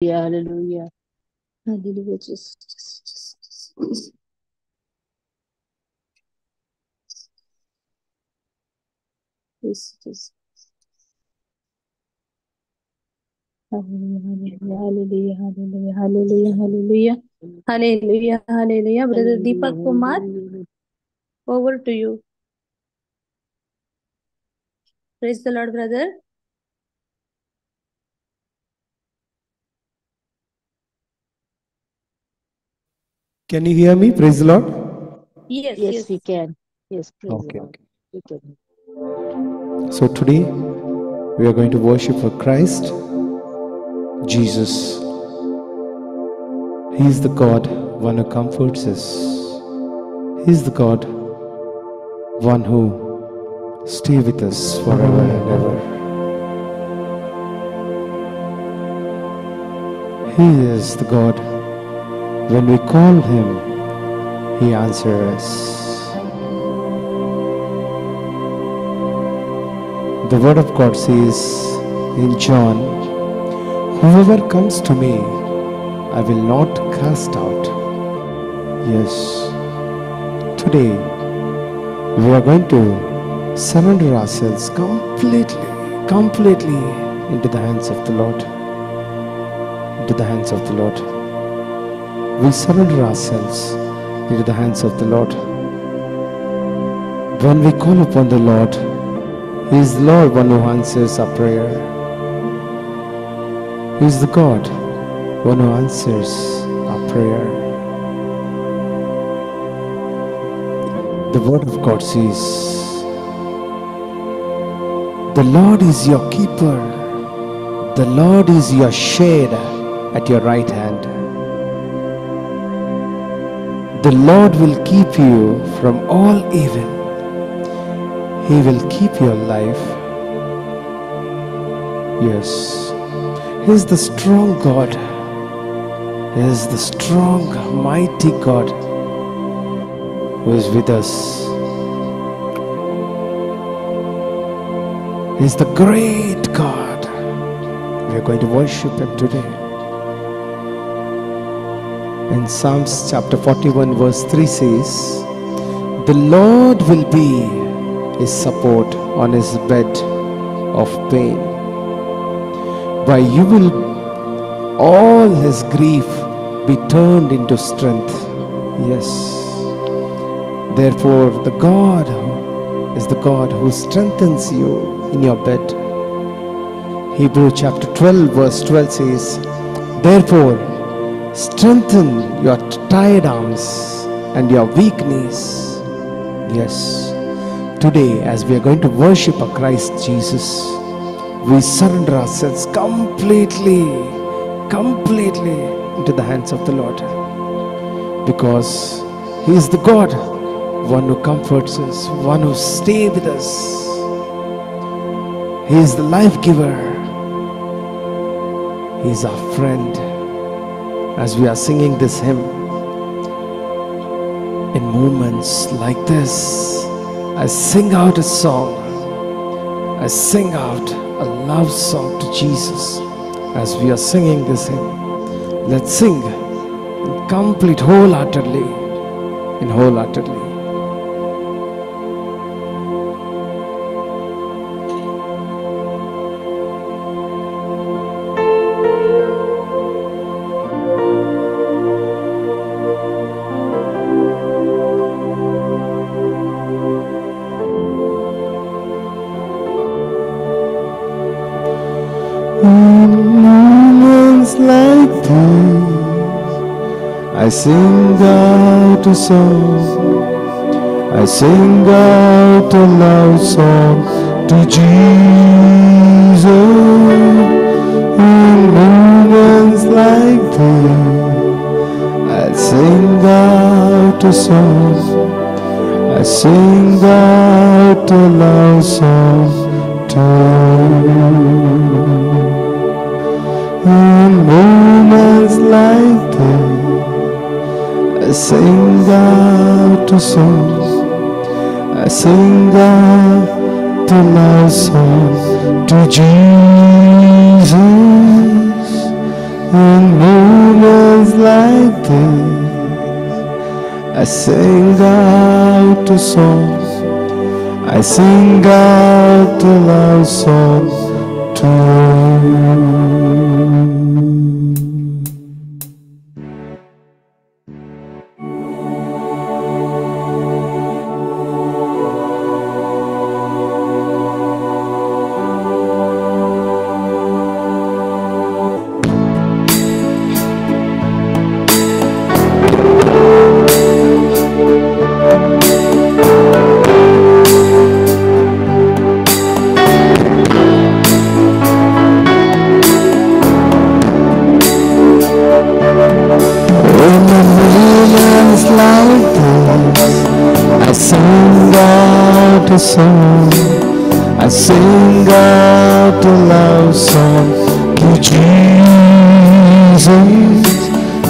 Hallelujah. Hallelujah, Jesus, Jesus, Jesus. Jesus, Jesus. Hallelujah, hallelujah, hallelujah, hallelujah, hallelujah, hallelujah, hallelujah. Brother Deepak Kumar, over to you. Praise the Lord, brother. Can you hear me? Praise the Lord. Yes, yes, we can. Yes, praise Okay. the Lord. We can. So today we are going to worship for Christ Jesus. He is the God, one who comforts us. He is the God, one who stays with us forever and ever. He is the God. When we call Him, He answers us. The Word of God says in John, whoever comes to me, I will not cast out. Yes, today we are going to surrender ourselves completely, completely into the hands of the Lord. Into the hands of the Lord. We surrender ourselves into the hands of the Lord. When we call upon the Lord, He is the Lord, one who answers our prayer. He is the God, one who answers our prayer. The Word of God says, the Lord is your keeper. The Lord is your shade at your right hand. The Lord will keep you from all evil. He will keep your life. Yes. He is the strong God. He is the strong, mighty God who is with us. He is the great God. We are going to worship Him today. In Psalms chapter 41 verse 3 says, the Lord will be his support on his bed of pain. By you will all his grief be turned into strength. Yes. Therefore, the God is the God who strengthens you in your bed. Hebrews chapter 12 verse 12 says, therefore, strengthen your tired arms and your weak knees. Yes. Today, as we are going to worship our Christ Jesus, we surrender ourselves completely, completely into the hands of the Lord. Because He is the God, one who comforts us, one who stays with us. He is the life giver. He is our friend. As we are singing this hymn, in moments like this, I sing out a song. I sing out a love song to Jesus. As we are singing this hymn, let's sing in complete wholeheartedly, in wholeheartedly. I sing out a song, I sing out a love song to Jesus. In moments like this, I sing out a song, I sing out a love song to you. In moments like this, I sing out a song, I sing out a love song to Jesus. In moments like this, I sing out a song. I sing out a love song to you. Song, I sing out a love song to Jesus.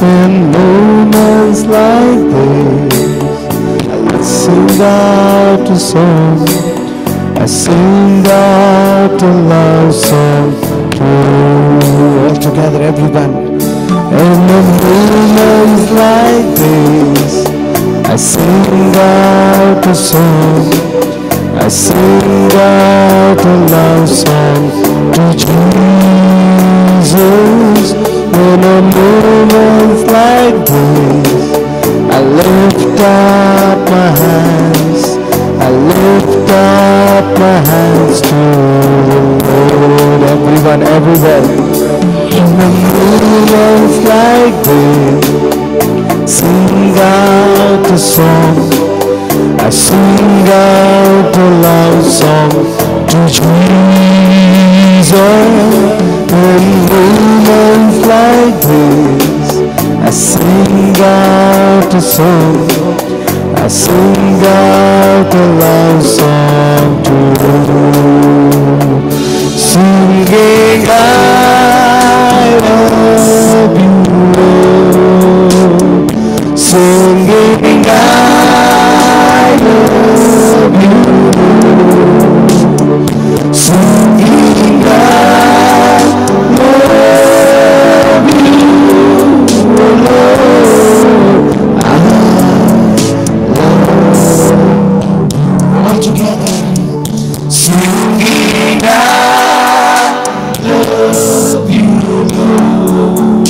In moments like this, I sing out a song. I sing out a love song to you. All together, everyone. In moments like this, I sing out a song. I sing out a love song to Jesus. In a moment like this, I lift up my hands. I lift up my hands to the Lord. Everyone, everywhere. In a moment like this, sing out a song. I sing out a love song to Jesus. In moments like this, I sing out a song. I sing out a love song to you. Singing, I love you, Lord. Singing, I love you, singing, I love you, Lord. I love you. All together, singing, I love you, Lord.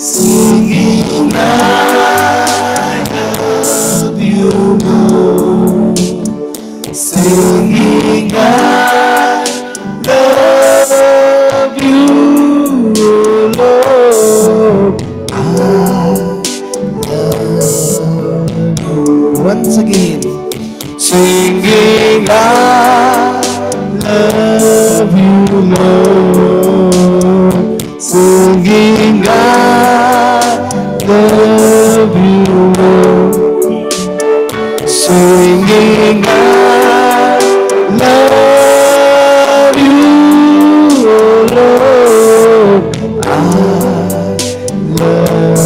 Singing, I love you, Lord. Singing, I love you, Lord. I love you. Once again, singing, I love you, Lord. Singing, I love you, Lord. Singing, I love you, Lord. I love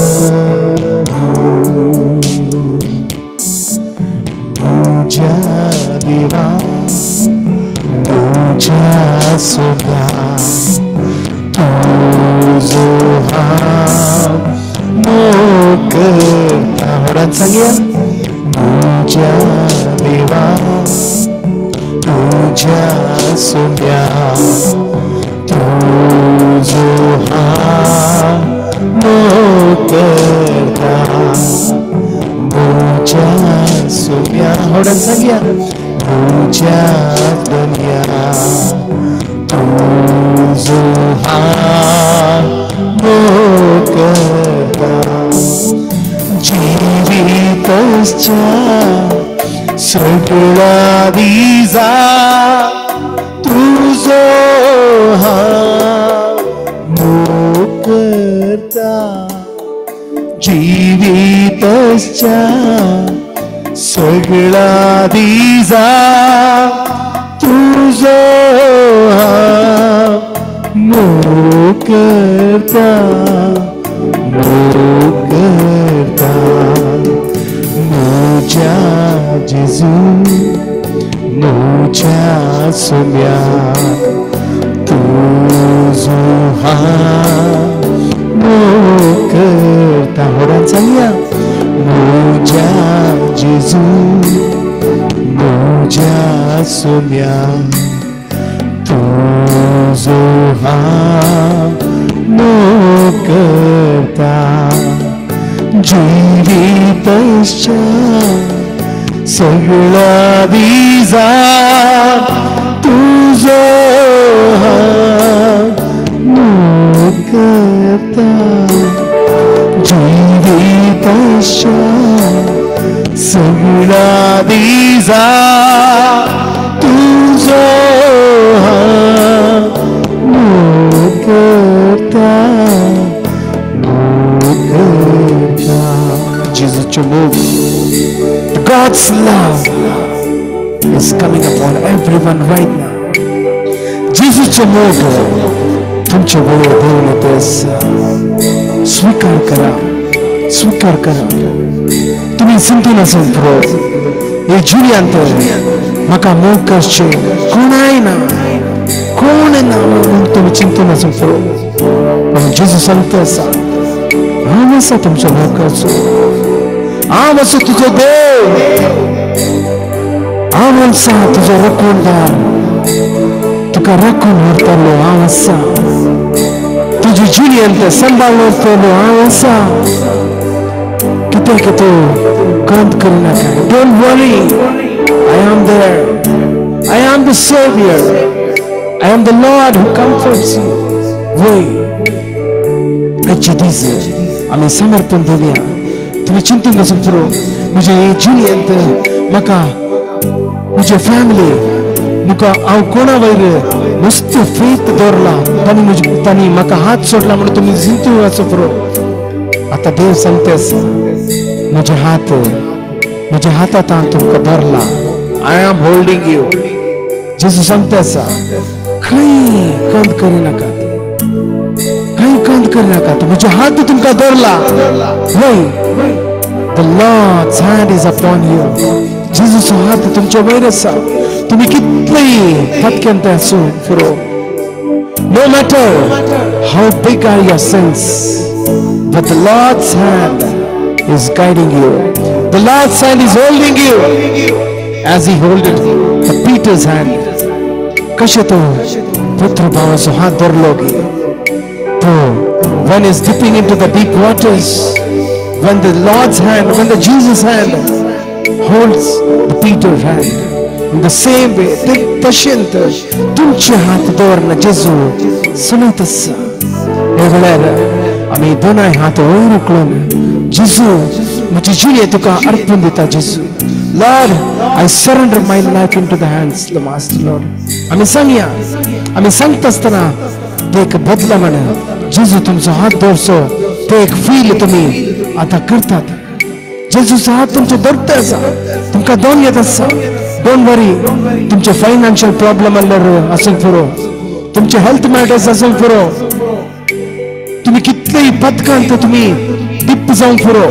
you. Puja Deva, Puja Sudha, Tuzo Mokarta. Once again, Puja Deva, Puja Sundhya, Tuzo Mokarta. Puja Sundhya, once again, Puja Dunya, Tuzo Mokarta. जीवितश्चा सगळा दिजा तुझो हा मोकर्ता. जीवितश्चा सगळा दिजा तुझो हा मोकर्ता. मोकर्ता मुझा जेजू, मुझा सुम्या, तुझो हा मोग करता. होरान सांगया, म्हज्या जेजू म्हज्या सोम्या तुजो हांव मोग करता. जिविताच्या सगळ्या दिसा तुजो हांव मोग करता. जिविताच्या सगळ्या दिसा तुजो हांव मोग करता, मोग करता. जेजूचो मोग, God's love is coming upon everyone right now. जेजूचो मोग तुमचे वयर देंवन येत आसा. स्वीकार करा, स्वीकार करा. तुमी चिंतून आसूंक पुरो, हे जुन्यांत म्हाका मोग करचें कोणाय ना, कोण ना म्हणून तुमी चिंतून आसूंक पुरो. पूण जेजू सांगता आसा, हांव आसा तुमचो मोग करचो, हांव आसा तुजो देव, हांव आसा तुजो राखणदार, तुका राखून व्हरतलो हांव आसा, तुजी जिणेंत सांबाळ व्हरतलो हांव आसा. कित्याक तूं खंत करिनाका. Don't worry, I am there, I am the saviour, I am the Lord who comforts you. वय आयचे दीस आमी समर्पण दिवया. तुमी चिंतून आसूंक पुरो, म्हजे जिणेंत म्हाका म्हजे फॅमिली म्हाका हांव कोणा वयर मस्त फेथ दवरला, तांणी तांणी म्हाका हात सोडला म्हणून तुमी चिंतून आसूंक पुरो. आतां देव सांगता आसा, म्हजे हात म्हज्या हातांत हांव तुमकां धरला, I am holding you. जेजू सांगता आसा, खंय खंत करिनाकात, खंय खंत करिनाकात, म्हजे हात तुमकां धरला. वय, The Lord's hand is upon you. जेजूचो हात तुमच्या वयर आसा. तुमी कितलेय पटकेंत आसूं पुरो, no matter how big are your sins, but the Lord's hand is guiding you. The Lord's hand is holding you as he holded the Peter's hand. कशें तो पुत्र भावाचो हात धरलो गी, तो when is dipping into the deep waters, when the Lord's hand, when the Jesus hand holds the Peter's hand, in the same way, तशेंत तुमचे हात दवरना जेजू चलयत आसा. हे वेळार आमी दोनाय हात वयर उखलून जेजू म्हजी जिणे तुका अर्पण दिता. जेजू, Lord, I surrender my life into the hands, the Master Lord. आमी सांगया, आमी सांगता आसतना ते एक बदला म्हण जेजू तुमचो हात दवरचो, ते एक फील तुमी आतां करतात. जेजूचो हात तुमचो धरता आसा, तुमकां दोन येत आसा. Don't worry, तुमचे फायनान्शियल प्रॉब्लम आसल्यार आसूंक पुरो, तुमचे हेल्थ मॅटर्स आसूंक पुरो, तुमी कितलेय पथकांत तुमी डिप्प जावंक पुरो,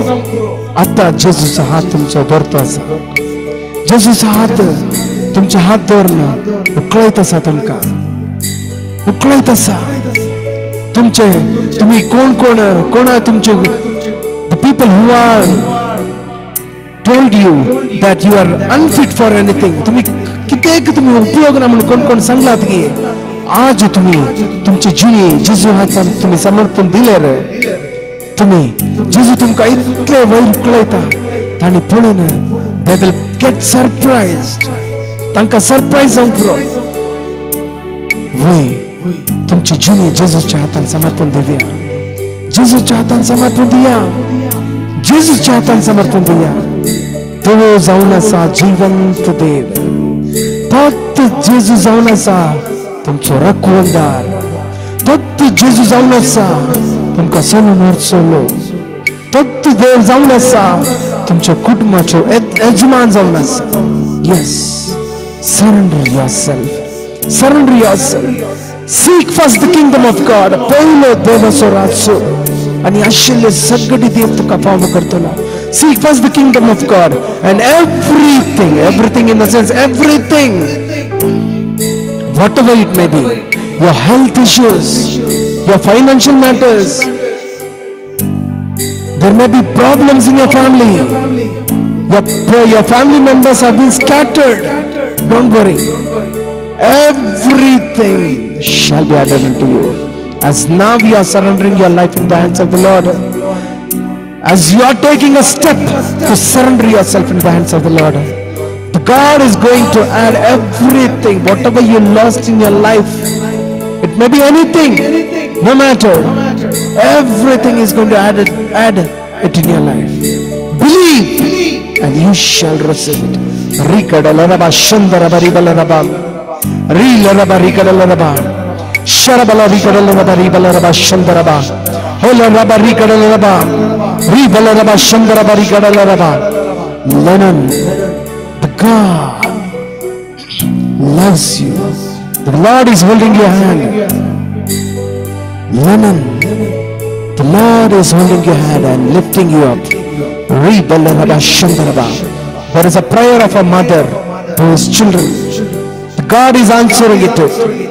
आतां जेजूचो हात तुमचो धरता आसा. जेजूचो हात तुमचो हात दवरन उकळयत आसा, तुमकां उकळयत आसा. तुमचे तुमी कोण कोण कोणा तुमचे the people who are told you that you are unfit for anything, तुमी कितें तुमी उपयोग ना म्हणून कोण कोण सांगलात की आज तुमी तुमचे जिणे जेजू हातान तुमी समर्पण दिले रे, तुमी जेजू तुमकां इतले वयर उकळयता, तांणी पळोवन they will get surprised, तांकां सरप्रायज जावंक पुरो. वय तुमची जिणे जेजूच्या हातान समर्पण दिवया, जेजूच्या हातान समर्पण दिया, जेजूच्या हातान समर्पण दिया. तो जावन आसा जिवंत देव, फक्त जेजू जावन आसा तुमचो राखणदार, फक्त जेजू जावन आसा तुमकां चलून व्हरचलो, फक्त देव जावन आसा तुमच्या कुटुंबाचो यजमान जावन आसा. Yes, surrender yourself, surrender yourself. Seek first the kingdom of God, पयलो देवाचो राज्य आनी आशिल्ले सगळे देव तुका फावो करतलो. Seek first the kingdom of God and everything, everything in the sense everything, whatever it may be, your health issues, your financial matters, There may be problems in your family. Your family members have been scattered. Don't worry. Everything shall be added unto you. As now you are surrendering your life in the hands of the Lord, as you are taking a step to surrender yourself in the hands of the Lord, the God is going to add everything, whatever you lost in your life. It may be anything, no matter. Everything is going to add it in your life. Believe and you shall receive it. Lennon, the God loves you. The Lord is holding your hand. Lennon, the Lord is holding your hand and lifting you up. There is a prayer of a mother to his children. The God is answering it to it.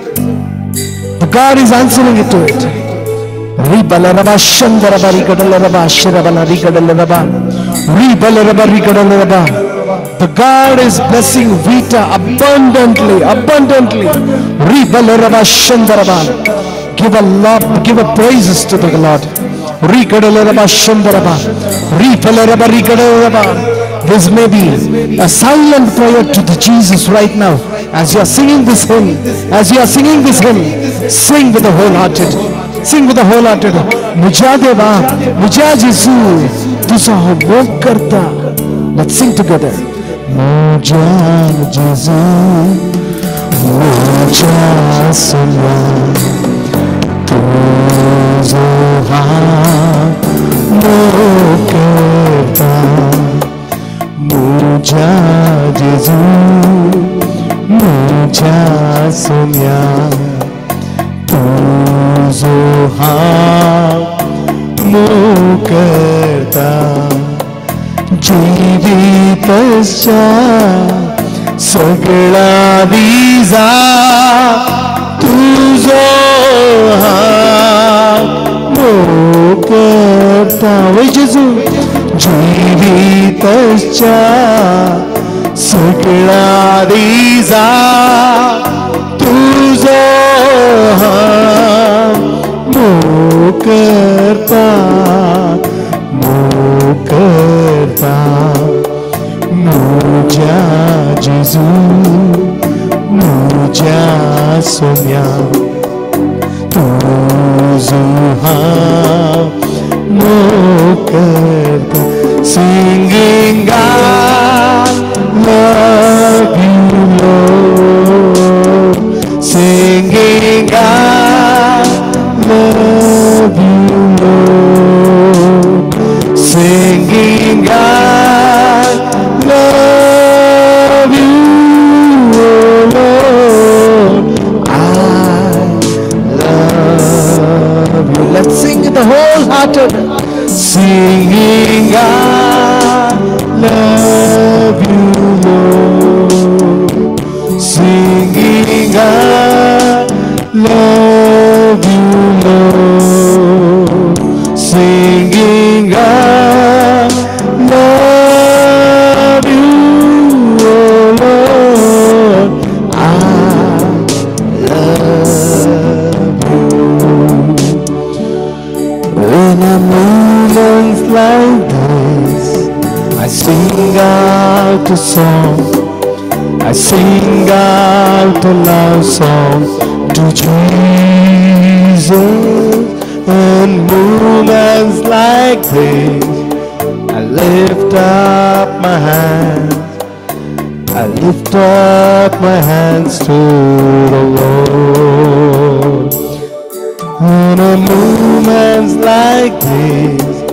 The God is answering it to it. The God is blessing Vita abundantly, abundantly. Give a love, give a praises to the Lord. This may be a silent prayer to the Jesus right now. As you are singing this hymn, as you are singing this hymn, sing with the wholehearted. Sing with the wholehearted. Mujha Deva, Mujha Jesu, Tusa ho karta. Let's sing together. Mujha Jesu, Mujha Suna, Tuzo ha karta. Mujha Jesu, Mujha Suna, Tuzo ha karta. जीवितस्य सगळा बीजा तुझो हा करता. वै जेजू. जीवितस्य सगळा बीजा तुझो हा करता, करता. मुझा जेजू, मुझा सोम्या, तुझो हा करता. Singing I love you Lord, singing I love you Lord, singing I love you, Lord, I love you. Let's sing the wholehearted. Singing I love you, Lord, singing I love you, Lord, singing I love you, Lord, I love you. When a moment's like this, I sing out a song, I sing out a love song to Jesus. In moments like this, I lift up my hands, I lift up my hands to the Lord. In a moment like this,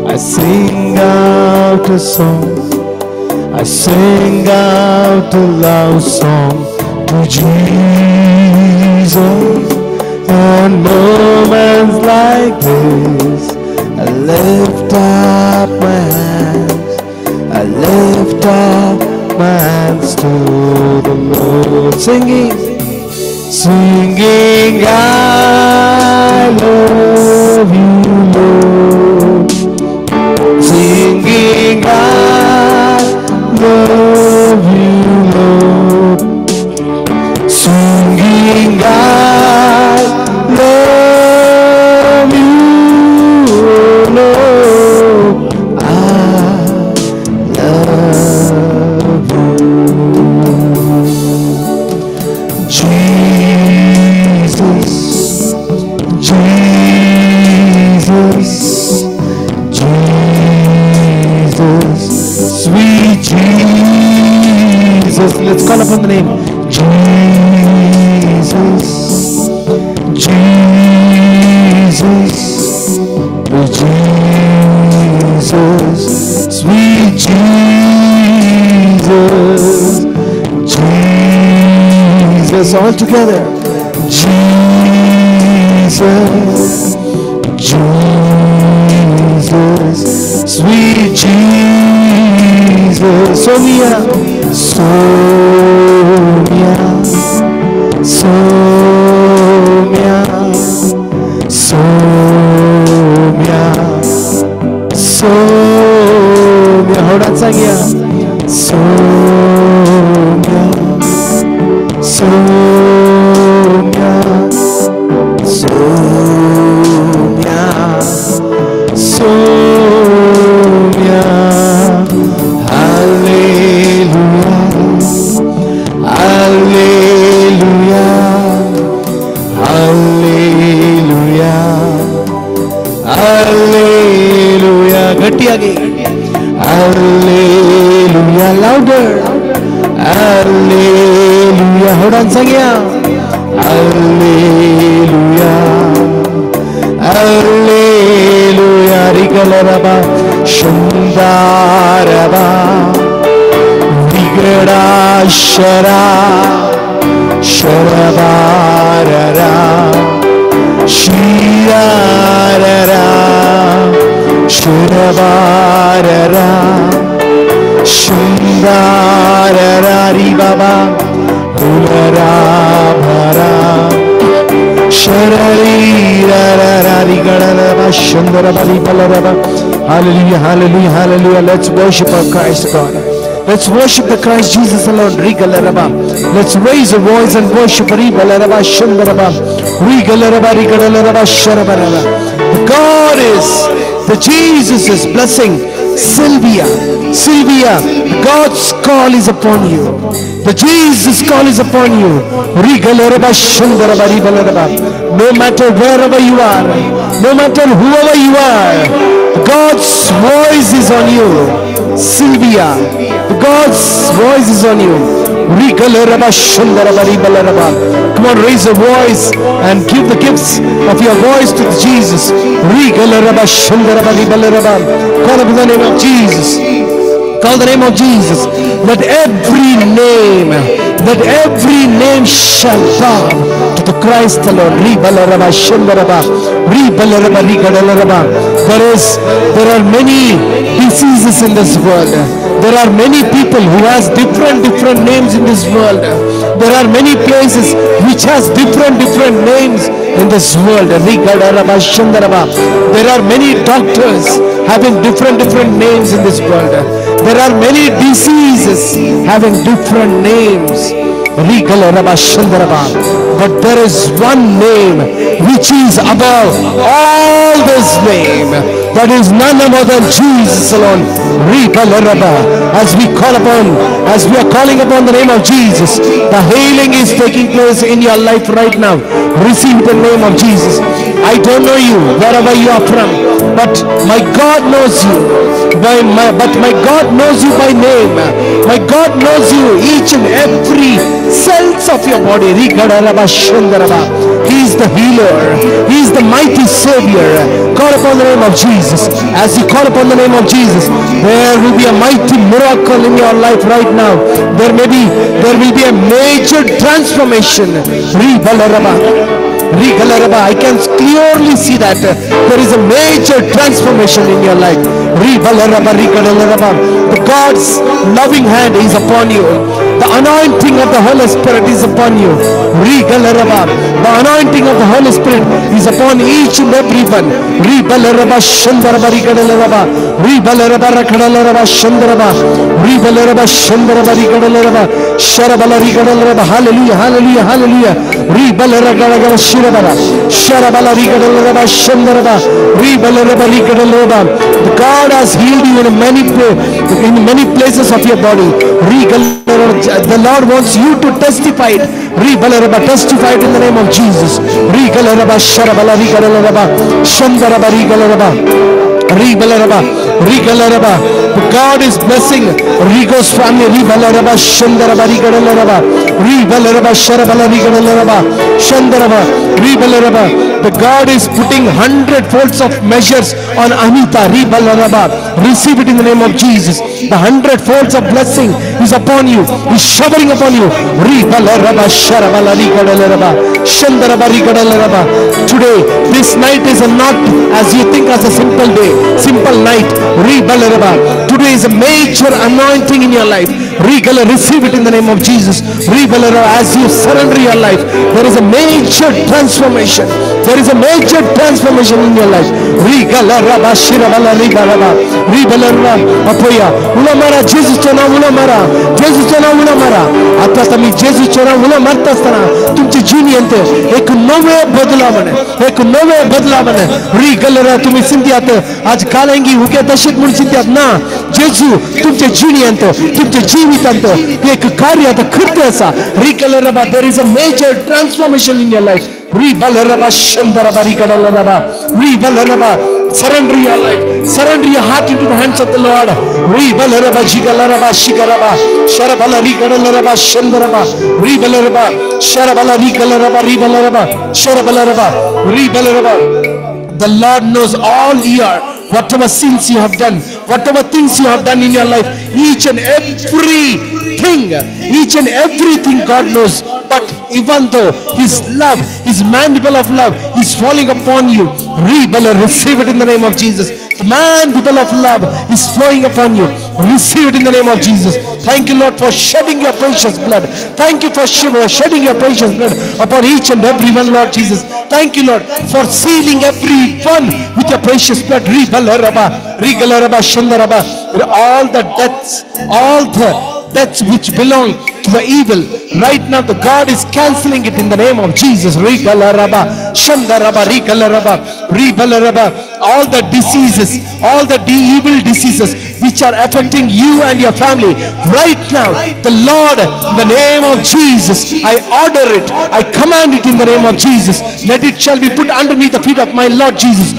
I sing out a song, I sing out a love song to Jesus. In moments like this, I lift up my hands, I lift up my hands to the Lord. Singing, singing I love you, Lord, Call upon the name Jesus, Jesus, Jesus, sweet Jesus, Jesus. All together. Jesus, Jesus, sweet Jesus. Soumya, Soumya, Soumya, Soumya, Soumya. होड़ा सांगिया. Soumya, Soumya, Soumya, Soumya. Hallelujah, hallelujah, hallelujah, hallelujah. ಗಟ್ಟಿಯಾಗಿ hallelujah, louder. Hallelujah. ಹೊಡನ್ Sangya. Hallelujah, hallelujah. ರಿಗಲರಬ ಶುಂದಾರಬ ವಿಗಡಾಶರ ಶರಬಾರರ ಶಿರಾರರ ಶರಬಾರರ ಶುಂದಾರರ ರಿ ಬಾಬಾ ಹುಲರಾಭರ Hallelujah, hallelujah, hallelujah. Let's worship our Christ God. Let's worship the Christ Jesus alone. Let's raise a voice and worship. The God is, the Jesus is blessing Sylvia. Sylvia, God's call is upon you. The Jesus call is upon you. No matter wherever you are, no matter whoever you are, God's voice is on you. Sylvia, God's voice is on you. Come on, raise your voice and give the gifts of your voice to Jesus. Call upon the name of Jesus. Call the name of Jesus. Let every name shall bow to the Christ alone. There are many diseases in this world. There are many people who has different names in this world. There are many places which has different names in this world. There are many doctors having different names in this world. There are many diseases having different names. But there is one name which is above all this name. That is none other than Jesus alone. As we call upon, as we are calling upon the name of Jesus, the healing is taking place in your life right now. Receive the name of Jesus. I don't know you, wherever you are from, but my God knows you. But my God knows you by name. My God knows you, each and every cells of your body. He is the healer. He is the mighty Savior. Call upon the name of Jesus. As you call upon the name of Jesus, there will be a mighty miracle in your life right now. There will be a major transformation. I can clearly see that there is a major transformation in your life. The God's loving hand is upon you. The anointing of the Holy Spirit is upon you. The anointing of the Holy Spirit is upon each and every one. Hallelujah, hallelujah, hallelujah. The God has healed you in many places of your body. The Lord wants you to testify it. Testify it in the name of Jesus. God is blessing Rigo's family. Ribalaraba Shandaraba Rigalaraba Ribalaraba Sharabala Rigalaraba Shandaraba Ribalaraba. The God is putting 100 folds of measures on Anita. Ribalaraba. Receive it in the name of Jesus. The 100 folds of blessing is upon you, is showering upon you. Ribalaraba Sharabala Rigalaraba Shandaraba Rigalaraba. Today, this night is not as you think as a simple day, simple night. Ribalaraba. Today is a major anointing in your life. Rigala, receive it in the name of Jesus. Ribalaraba, as you surrender your life, there is a major transformation. There is a major transformation in your life. Rigalaraba Shirabala Rigalaba Ribalaraba Apoya Ulamara Jesus चे नाव उलो मारा, जेजूचें नाव उलो मारा. आता तुम्ही जेजूचें नाव उलो मारता आसतना तुमचे जिणेंत एक नवे बदलावण, एक नवे बदलावण. रिगलरा तुम्ही चिंतयात आज कालेंगी उगे तशीच म्हणून चिंतयात ना, जेजू तुमचे जिणेंत तुमच्या जिवितांत एक कार्य आता कृत्य आसा. रिगलरबा, there is a major transformation in your life. Ribalaraba Shandaraba Rigalaraba Ribalaraba. Surrender your life, surrender your heart into the hands of the Lord. Ribalaraba Jigalaraba Shigaraba Sharabala Rigalaraba Shandaraba Ribalaraba Sharabala Rigalaraba Ribalaraba Sharabalaraba Ribalaraba. The Lord knows all your whatever sins you have done, whatever things you have done in your life, each and every thing, each and everything God knows. But even though His love, His mandible of love is falling upon you, receive it in the name of Jesus. The mandible of love is flowing upon you. Receive it in the name of Jesus. Thank you, Lord, for shedding your precious blood. Thank you for shedding your precious blood upon each and every one, Lord Jesus. Thank you, Lord, for sealing every one with your precious blood. All the deaths, all the deaths which belong to the evil, right now the God is cancelling it in the name of Jesus. All the diseases, all the evil diseases which are affecting you and your family, right now, the Lord, in the name of Jesus, I order it, I command it in the name of Jesus. Let it shall be put underneath the feet of my Lord Jesus.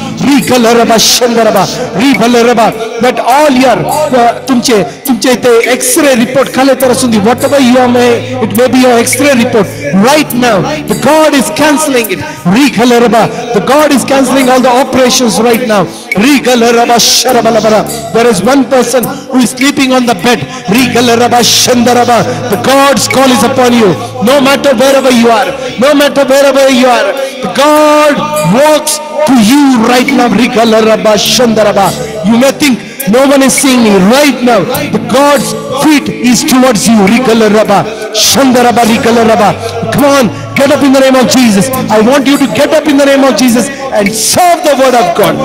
Let all your तुमचे तुमचे ते x-ray report खाले तर असून दी, whatever you are may, it may be your x-ray report, right now the God is cancelling it. The God is cancelling all the operations right now. There is one person who is sleeping on the bed. The God's call is upon you. No matter wherever you are, no matter wherever you are, the God walks to you right now. You may think no one is seeing me. Right now, the God's feet is towards you. Come on, get up in the name of Jesus. I want you to get up in the name of Jesus and serve the word of God.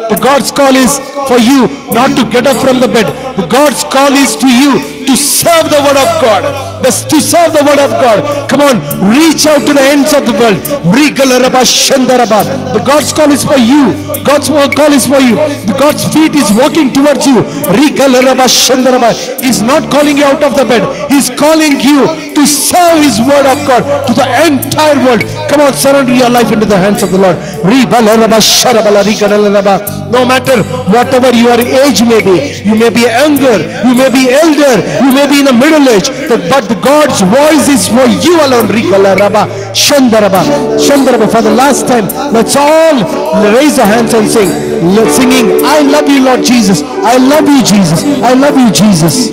The God's call is for you not to get up from the bed. The God's call is to you to serve the word of God. To serve the word of God. Come on, reach out to the ends of the world. The God's call is for you. God's call is for you. The God's feet is walking towards you. He's not calling you out of the bed. He's calling you to serve His word of God to the entire world. Come on, surrender your life into the hands of the Lord. No matter whatever your age may be, you may be younger, you may be elder, you may be in the middle age, but God's voice is for you alone. For the last time, let's all raise our hands and sing. Let's singing, I love you, Lord Jesus. I love you, Jesus. I love you, Jesus.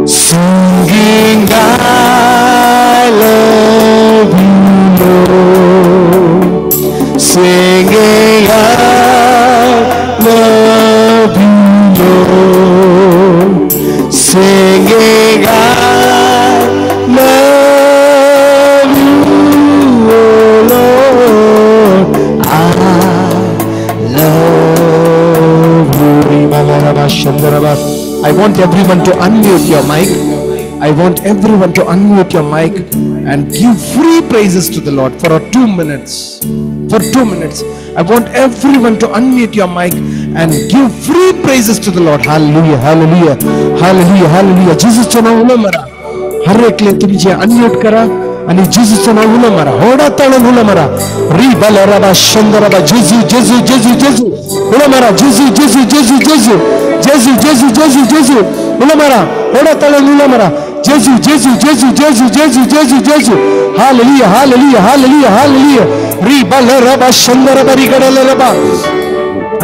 Singing, I love you, Lord. Singing, I love you, Lord. Singing, I love you, Lord. I love you. I want everyone to unmute your mic. I want everyone to unmute your mic and give free praises to the Lord for 2 minutes. For 2 minutes. I want everyone to unmute your mic and give free praises to the Lord. Hallelujah, hallelujah, hallelujah, hallelujah. Jesus चे नाव उलो मारा. हर एकले तुमचे unmute करा आनी जेजूचो नांव उलो मारा, होडा ताळून उलो मारा. री बलरबा शंदरबा जेजू जेजू जेजू जेजू उलो मारा, जेजू जेजू जेजू जेजू जेजू जेजू जेजू जेजू उलो मारा, होडा ताळून उलो मारा. जेजू जेजू जेजू जेजू जेजू जेजू जेजू. Hallelujah hallelujah hallelujah hallelujah. री बलरबा शंदरबा री गडलरबा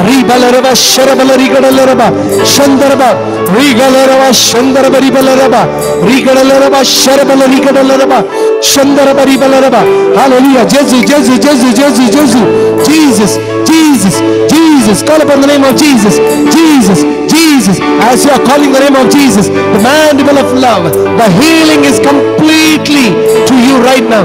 री बलरबा शरबल री गडलरबा शंदरबा री गलरबा शंदरबा री बलरबा री गडलरबा शरबल री गडलरबा शंदरबा री बलरबा. हालेलुया. जेजू जेजू जेजू जेजू जेजू. Jesus Jesus Jesus. Call upon the name of Jesus. Jesus Jesus. As you are calling the name of Jesus, the mandible of love, the healing is completely to you right now.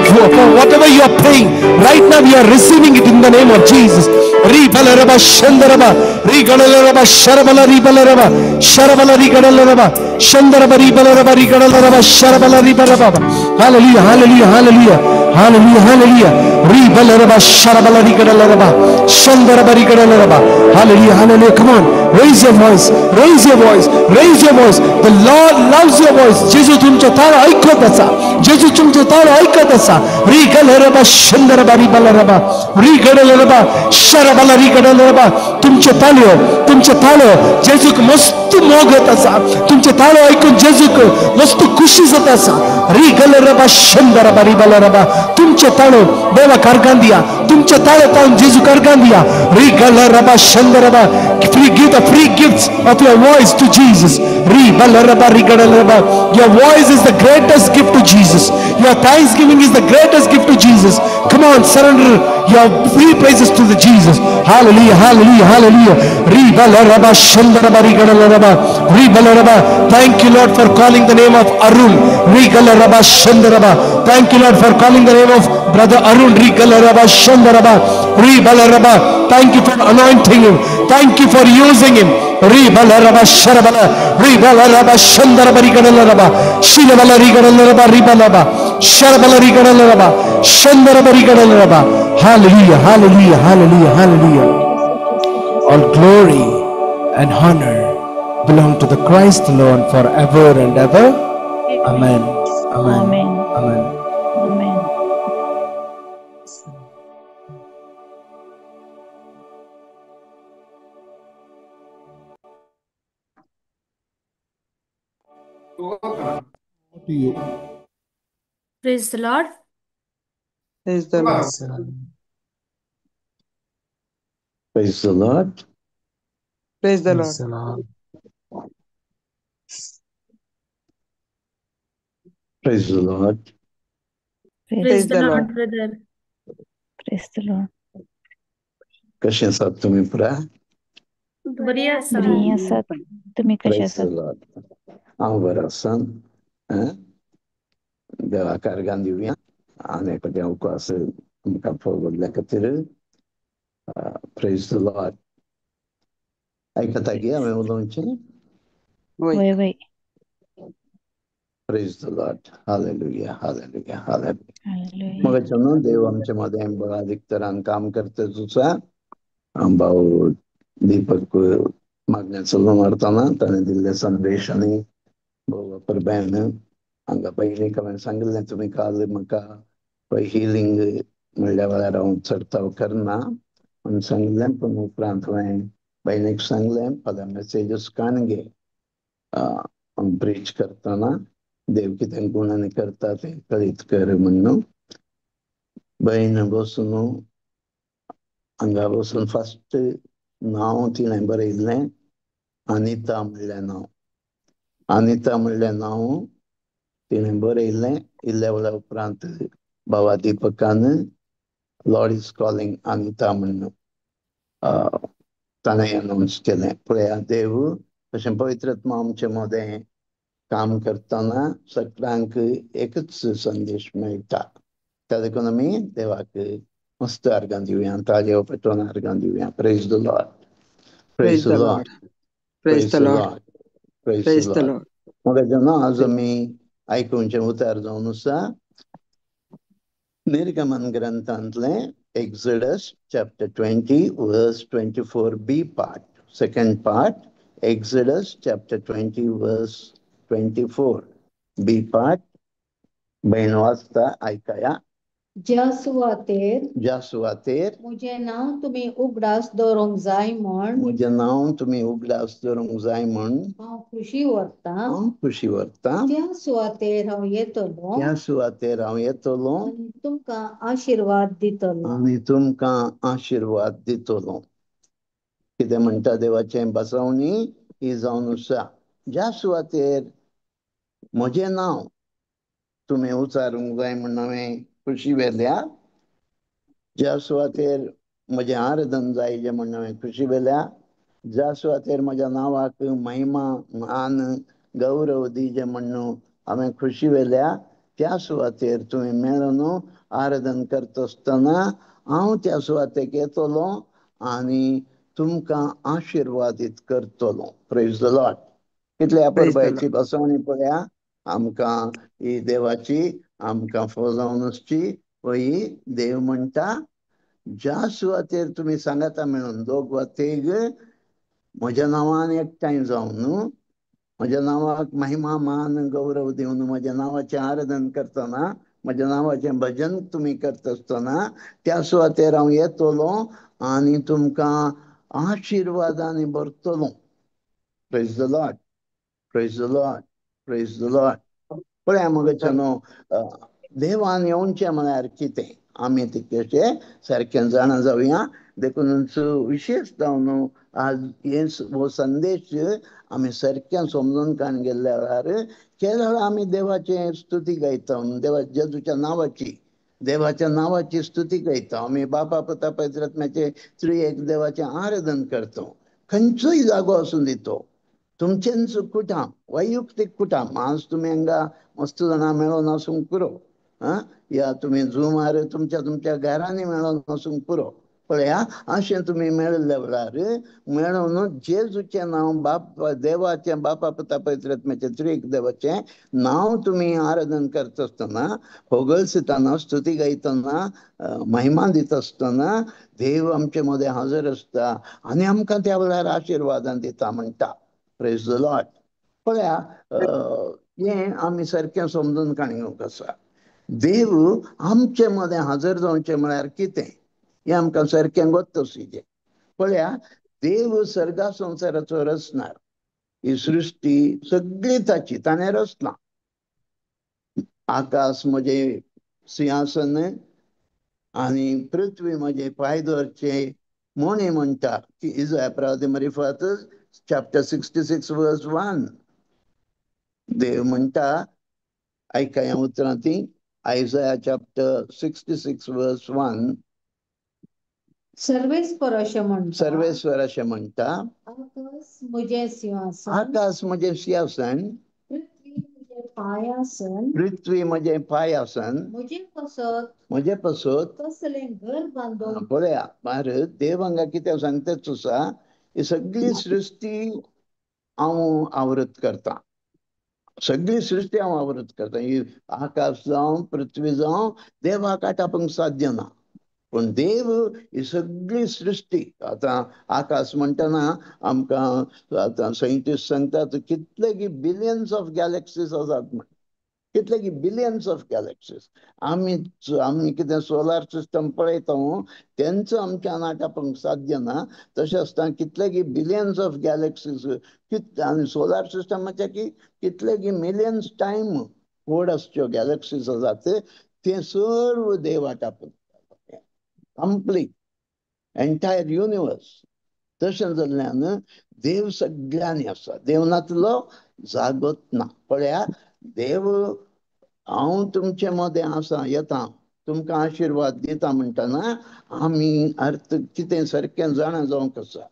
For whatever you are praying right now, you are receiving it in the name of Jesus. Ri balaraba shandaraba ri galaraba sharabala ri balaraba sharabala ri galaraba shandaraba ri balaraba ri galaraba sharabala ri balaraba. Hallelujah hallelujah hallelujah hallelujah hallelujah. Ri balaraba sharabala ri galaraba shandaraba ri galaraba. Hallelujah hallelujah. Come on, raise your voice, raise your voice, raise your voice. The Lord loves your voice. जेजू तुमचे ताळ ऐकत असा, जेजू तुमचे ताळ ऐकत असा. री गलरबा शंदरबा री बलरबा री गडलरबा शरबला री गडलरबा. तुमचे ताळयो, तुमचे ताळो जेजूक मस्त मोगत असा. तुमचे ताळो ऐकून जेजूक मस्त खुशी जात असा. री गलरबा शंदरबा री बलरबा. तुमचे ताळो देवा कारगान दिया, तुमचे ताळो ताळून जेजू कारगान दिया. री गलरबा शंदरबा. Free, give the free gifts of your voice to Jesus. Ri balaraba ri galaraba. Your voice is the greatest gift to Jesus. Your thanksgiving is the greatest gift to Jesus. Come on, surrender your free praises to the Jesus. Hallelujah, hallelujah, hallelujah. Ri balaraba shandaraba ri galaraba ri balaraba. Thank you, Lord, for calling the name of Arun. Ri galaraba shandaraba. Thank you, Lord, for calling the name of Brother Arun. Ri galaraba shandaraba ri balaraba. Thank you for anointing him. Thank you for using him. Ri balaraba sharabala ri balaraba shandaraba ri galaraba shilabala ri galaraba ri balaba sharabala ri galaraba shandaraba ri galaraba. Hallelujah, hallelujah, hallelujah, hallelujah. All glory and honor belong to the Christ alone forever and ever. Amen. Amen. Amen. Amen. Amen. To you. Praise the Lord. Praise the Lord. Praise the Lord. Praise the Lord. Praise the Lord. Praise the Lord, brother. Praise the Lord. कशें आसात तुमी पुरा? बरी आसा. बरी आसात. तुमी कशे Praise the आसात? Lord. हांव बरो आसा. देवाक आर्गां दिवया आनी एकटे अवकाश आमकां फळवडल्या खातीर. Praise the Lord. आयकता गे हांवें उलोवचें? वय. वय वय. Praise the Lord. Hallelujah hallelujah hallelujah. Hallelujah. मगाच्या न्हू देव आमचे मदें बळादीक तरान काम करता तुझा. भाऊ दीपक मागण्या चलून व्हरतना ताणें दिल्ले संदेश आनी भाऊ परबेन हांगा पयलीं हांवें सांगिल्लें तुमी काल म्हाका पळय हिलींग म्हणल्या वेळार हांव चडताव करना म्हणून सांगिल्लें, पूण उपरांत हांवें भयणीक सांगलें फाल्यां मेसेजीस काण घे. ब्रीच करतना देव कितें गुणांनी करता तें कळीत कर म्हणून. भयण बसून हांगा बसून फस्ट नांव तिणें बरयल्लें अनिता म्हणलें नांव. अनिता म्हणलें नांव तिणें बरयल्लें. इल्ल्या वेळा उपरांत बाबा दीपकान लॉर्ड is calling Anita म्हणून ताणें अनावन्स केलें. पळया देव तशें पवित्र आत्मा आमचे मदें काम करतना सगळ्यांक एकच संदेश मेळटा. त्या देखून आमी देवाक मस्त आर्गां दिवया, ताळयो पेटोवन आर्गां दिवया. Praise the Lord. Praise Praise the the Lord. Lord. Praise Praise the the Lord. Lord. Praise the Praise the Lord. Lord. मग जेन्ना आज आमी आयकुचें उतार जावन आसा निर्गमन ग्रंथांतलें Exodus chapter 20 verse 24 B part, second part. Exodus chapter 20 verse 24 B part. भयण वाचता आयकया. ज्या सुवातेर, ज्या सुवातेर म्हजें नांव तुमी उगडास दवरूंक जाय म्हण, म्हजें नांव तुमी उगडास दवरूंक जाय म्हण हांव खुशी व्हरतां, हांव खुशी व्हरतां, त्या सुवातेर हांव येतलो, त्या सुवातेर हांव येतलो आनी तुमकां आशिर्वाद दितलो, आनी तुमकां आशिर्वाद दितलो. कितें म्हणटा देवाचें बसवणी ही जावन आसा, ज्या सुवातेर म्हजें नांव तुमी उचारूंक जाय म्हण हांवें खुशी व्हेल्या, ज्या सुवातेर म्हजें आराधन जाय म्हण हांवें खुशी व्हेल्या, ज्या सुवातेर म्हज्या नांवाक महिमा मान गौरव दिजे म्हण हांवें खुशी व्हेल्या, त्या सुवातेर तुमी मेळून आराधन करता आसतना हांव त्या सुवातेक येतलो आनी तुमकां आशिर्वादीत करतलो. Praise the Lord. कितल्या अपुरबायेची बसवणी पळया आमकां ही देवाची, आमकां फौजावन आसची. ही देव म्हणटा ज्या सुवातेर तुमी सांगाता मेळून दोग वा तेग म्हज्या नांवान एकठांय जावन म्हज्या नांवाक महिमा मान गौरव दिवन म्हज्या नांवाचें आराधन करतना, म्हज्या नांवाचें भजन तुमी करता आसतना त्या सुवातेर हांव येतलो आनी तुमकां आशिर्वादांनी भरतलो. Praise the Lord, praise the Lord, praise the Lord. पळया मगो न्हू देवान येवचें म्हळ्यार कितें आमी तितकेशें सारकें जाणा जावया. देखूनच विशेश जावन आज हे हो संदेश आमी सारकें समजून काण गेल्ल्या वेळार केदळ आमी देवाचें स्तुती गायता, देवा जेजूच्या नांवाची, देवाच्या नांवाची स्तुती गायता, आमी बापा पुता पवित्र आत्म्याचे त्रिएक देवाचें आराधन करता. खंयचोय जागो आसूं दी तो, तुमचेंच कुटाम, वैयक्तीक कुटाम, आज तुमी हांगा मस्त जाणां मेळोन आसूंक पुरो, आं, या तुमी झुमार तुमच्या तुमच्या घरांनी मेळोन आसूंक पुरो. पळया अशें तुमी मेळिल्ल्या वेळार मेळोन जेजूचें नांव, बाप देवाचें, बापा पुता पवित्र आत्म्याचें त्रिएक देवाचें नांव तुमी आराधन करता आसतना, होगळसतना, स्तुती गायतना, महिमा दिता आसतना देव आमचे मदें हाजर आसता आनी आमकां त्या वेळार आशिर्वादान दिता म्हणटा. Praise the Lord. पळया हें आमी सारकें समजून काण घेवंक आसा. देव आमचे मदें हाजर जावचें म्हळ्यार कितें हें आमकां सारकें गोत्त आसूचें. पळया देव सर्गा संवसाराचो रचणार, ही सृश्टी सगळी ताची, ताणें रचलां. आकाश म्हजें सिंहासन आनी पृथ्वी म्हजें पांय दवरचें म्हण म्हणटा की इजाया प्रवादी मरिफात चॅप्टर 66 वर्स 1. देव म्हणटा, आयकया ह्या उतरां ती, आयजाया चॅप्टर 66 वर्स 1. सर्वेस्पर अशें म्हणटा, सर्वेस्वर अशें म्हणटा, आकाश म्हजें सिंहासन, आकाश म्हजें सिंहासन, पृथ्वी म्हजें पांयासन, पृथ्वी म्हजें पांयासन, म्हजें पसत, म्हजें पसत कसलें घर बांदूंक. पळया भारत देव हांगा कितें सांगताच आसा, ही सगळी सृश्टी हांव आवृत करता, सगळी सृश्टी हांव आवृत करता. ही आकाश जावं पृथ्वी जावं देवाक आटापूंक साध्य ना, पूण देव ही सगळी सृश्टी. आतां आकाश म्हणटना आमकां आतां सायंटिस्ट सांगतात कितले की बिलियन्स ऑफ गॅलेक्सीज आसात म्हण, कितले की बिलियन्स ऑफ गॅलेक्सीज. आमी आमी कितें सोलार सिस्टम पळयता तेंचो आमच्यान आटापूंक साध्य ना. तशें आसतना कितले की बिलियन्स ऑफ गॅलेक्सीज आनी सोलार सिस्टमाचे की कितले की मिलियन्स टायम व्हड आसच्यो गॅलेक्सीज आसात ते सर्व देव आटापून कंप्लीट एंटायर युनिवर्स. तशें जाल्ल्यान देव सगळ्यांनी आसा, देव नातलो जागोत ना. पळया देव हांव तुमचे मदें आसा, येता तुमकां आशिर्वाद दिता म्हणटना आमी अर्थ कितें सारकें जाणा जावंक आसा.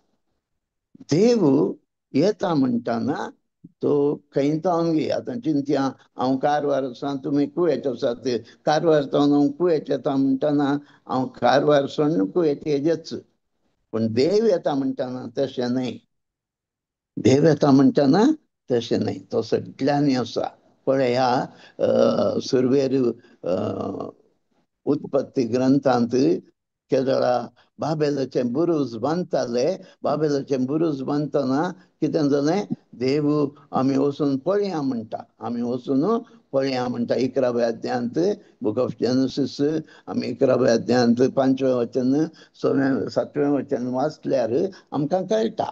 देव येता म्हणटना तो खंय तावन गे, आतां चिंतया हांव कारवार आसा, तुमी कुवेत आसात, कारवार तावन हांव कुवेत येता म्हणटना हांव कारवार सोडून कुवेत येजेच. पूण देव येता म्हणटना तशें न्हय, देव येता म्हणटना तशें न्हय, तो सगळ्यांनी आसा. पळया सुरवेर उत्पत्ती ग्रंथांत केदळा बाबेलाचें बुरूज बांदताले, बाबेलाचें बुरूज बांदतना कितें जालें, देव आमी वचून पळया म्हणटा, आमी वचून पळया म्हणटा 11व्या अध्यायांत, बुक ऑफ जेनेसिस, आमी 11व्या अध्यायांत 5वें वचन 6वें 7वें वचन वाचल्यार आमकां कळटा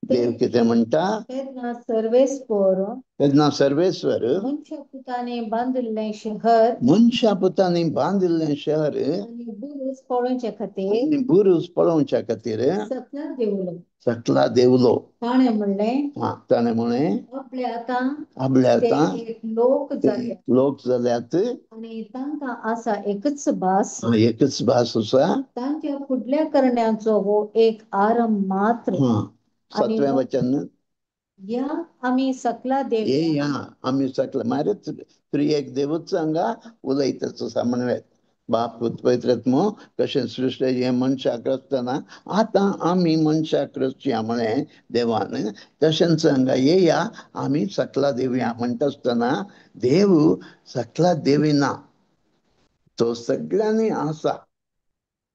देव कितें म्हणटा. तेन्ना सर्वेस्पर, तेन्ना सर्वेस्वर मनशा पुतांनी बांदिल्लें शहर, मनशा पुतांनी बांदिल्लें शहर आनी बुरूज पळोवचे खातीर, आनी बुरूज पळोवच्या खातीर सकला देंवलो, सकला देंवलो. ताणें म्हणलें, ताणें म्हणलें, आपले आतां, आपले आतां एक लोक जाल्यात, लोक जाल्यात आनी तांकां आसा एकच भास, एकच भास आसा, तांच्या फुडल्या करण्याचो हो एक आरंभ मात्र. 7वें वचन, या आमी सकला देव, या आमी सकला मारे त्रिएक देवूच हांगा उलयताच समन्वय बाप पुत पवित्र आत्मो कशें सृश्ट हें मनशाक रचतना आतां आमी मनशाक रचया म्हळें देवान, तशेंच हांगा येया आमी सकला देवया म्हणटा आसतना देव सकला देविना, तो सगळ्यांनी आसा,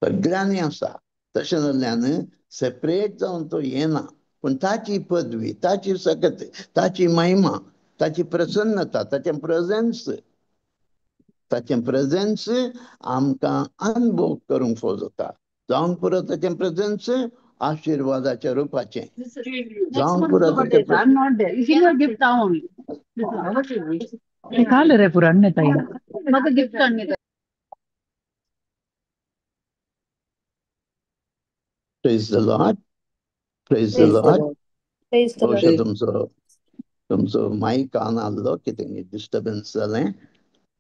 सगळ्यांनी आसा. तशें जाल्ल्यान सेपरेट जावन तो येना, पूण ताची पदवी, ताची सकत, ताची महिमा, ताची प्रसन्नता, ताचें प्रेझेन्स, ताचें प्रेझेन्स आमकां अनुभव करूंक फावो जाता. जावंक पुरो ताचें प्रेझेन्स आशिर्वादाच्या रुपाचें जावंक पुरो. Praise the Lord. Praise the Lord. बहुशा तुमचो तुमचो मायक ऑन आहलो, कितें डिस्टर्बन्स जालें.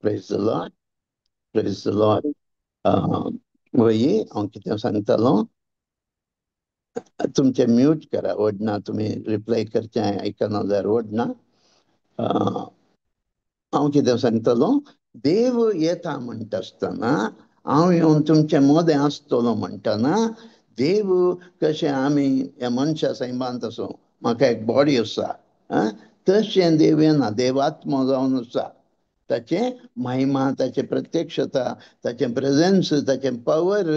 Praise the Lord. Praise the Lord. वही हांव कितें सांगतालो, तुमचें म्यूट करा, ओडना तुमी रिप्लाय करचें आयकना जाल्यार ओडना. हांव कितें सांगतालो, देव येता म्हणटा आसतना हांव येवन तुमचे मदें आसतलो म्हणटना देव कशें आमी ह्या मनशा सैमांत आसूं, म्हाका एक बॉडी आसा, तशें देव येना. देव आत्मो जावन आसा, ताचें महिमा, ताचें प्रत्यक्षता, ताचें प्रेझेन्स, ताचें पावर,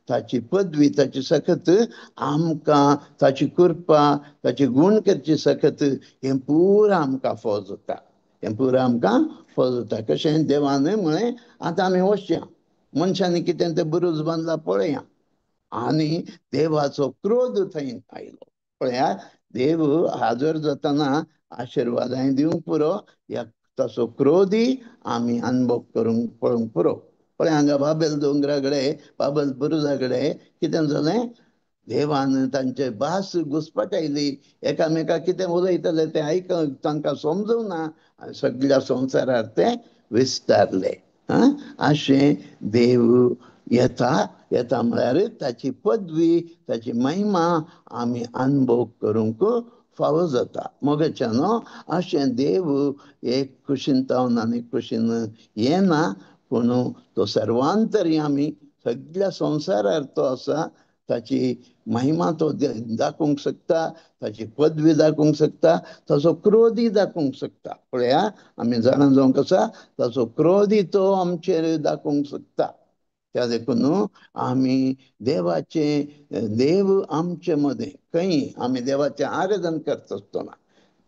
ताची पदवी, ताची सकत आमकां, ताची कृपा, ताची गूण करची सकत हें पुरा आमकां फावो जाता, हें पुरा आमकां फावो जाता. कशें देवान म्हळें आतां आमी वचया, मनशांनी कितें तें बुरूज बांदला पळया, आनी देवाचो क्रोध थंय आयलो. पळया देव हाजर जातना आशिर्वादांय दिवंक पुरो, ह्या ताचो क्रोधी आमी अनुभव करूंक पळोवंक पुरो. पळय हांगा बाबेल दोंगरा कडेन, बाबेल बुरुजा कडेन कितें जालें, देवान तांचे भास घुसपटायली, एकामेका कितें उलयतले तें आयक तांकां समजूंक ना, आनी सगळ्या संवसारार ते विस्तारले. अशें देव येता, येता म्हळ्यार ताची पदवी, ताची महिमा आमी अनुभव करूंक फावो जाता. मोगाच्या न्हू अशें देव एक कुशीन तावन आनी कुशीन येना, पूण तो सर्वांतरी आमी सगळ्या संवसारार तो आसा, ताची महिमा तो दाखोवंक शकता, ताची पदवी दाखोवंक शकता, ताचो क्रोधी दाखोवंक शकता. पळया आमी जाणा जावंक आसा, ताचो क्रोधी तो आमचेर दाखोवंक शकता. त्या देखून आमी देवाचे, देव आमचे मदें खंय आमी देवाचें आराधन करता आसतना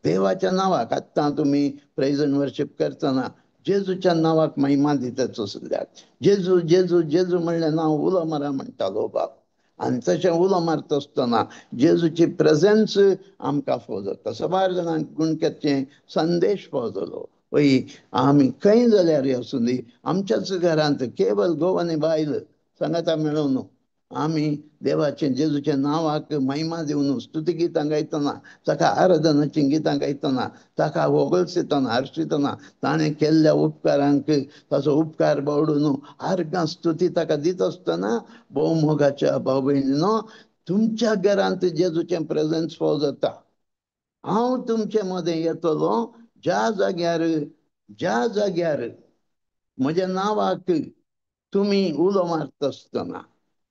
देवाच्या नांवाक, आत्तां तुमी प्रेज एंड वर्शीप करतना जेजूच्या नांवाक महिमा दितात आसल्यार, जेजू जेजू जेजू म्हणलें नांव उलो मारा म्हणटालो बाप, आनी तशें उलो मारता आसतना जेजूची प्रेझेन्स आमकां फावो जाता. सबार जाणांक गूण करचें संदेश फावो जालो. वय आमी खंय जाल्यार आसूं दी, आमच्याच घरांत केवल घोव आनी बायल सांगाता मेळोवन आमी देवाचें जेजूच्या नांवाक महिमा दिवन स्तुती गितां गायतना, ताका आराधनाचीं गितां गायतना, ताका होगळसितना हर्शितना, ताणें केल्ल्या उपकारांक ताचो उपकार बावडून आर्गां स्तुती ताका दित आसतना भोव मोगाच्या भाव भयणीनो, तुमच्या घरांत जेजूचें प्रेझेन्स फावो जाता. हांव तुमचे मदें येतलो ज्या जाग्यार, ज्या जाग्यार म्हज्या नांवाक तुमी उलो मारता आसतना,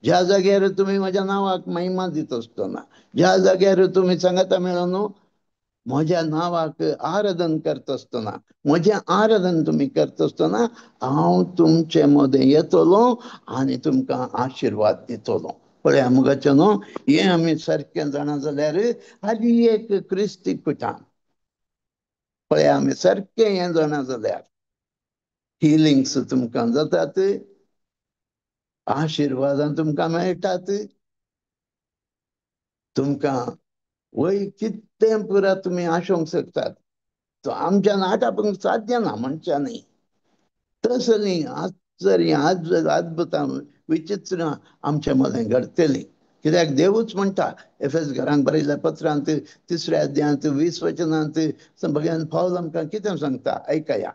ज्या जाग्यार तुमी म्हज्या नांवाक महिमा दिता आसतना, ज्या जाग्यार तुमी सांगाता मेळोन म्हज्या नांवाक आराधन करता आसतना, म्हजें आराधन तुमी करता आसतना हांव तुमचे मदें येतलो आनी तुमकां आशिर्वाद दितलो. पळया मुगाचें न्हू, हें आमी सारकें जाणा जाल्यार हाजी एक क्रिस्ती कुटाम. पळय आमी सारकें हें जाणा जाल्यार हिलिंग्स तुमकां जातात, आशिर्वादां तुमकां मेळटात, तुमकां वय कितें पुरा तुमी आशोवंक शकतात. तो आमच्यान आटापूंक साध्य ना मनशांनी. तसलीं आश्चर्य अद्भुतां विचित्र आमच्या मदें घडटलीं. कित्याक देवूच म्हणटा एफएस घरांक बरयल्ल्या पत्रांत 3 अध्यायांत 20 वचनांत भगवान पावल आमकां कितें सांगता आयकया.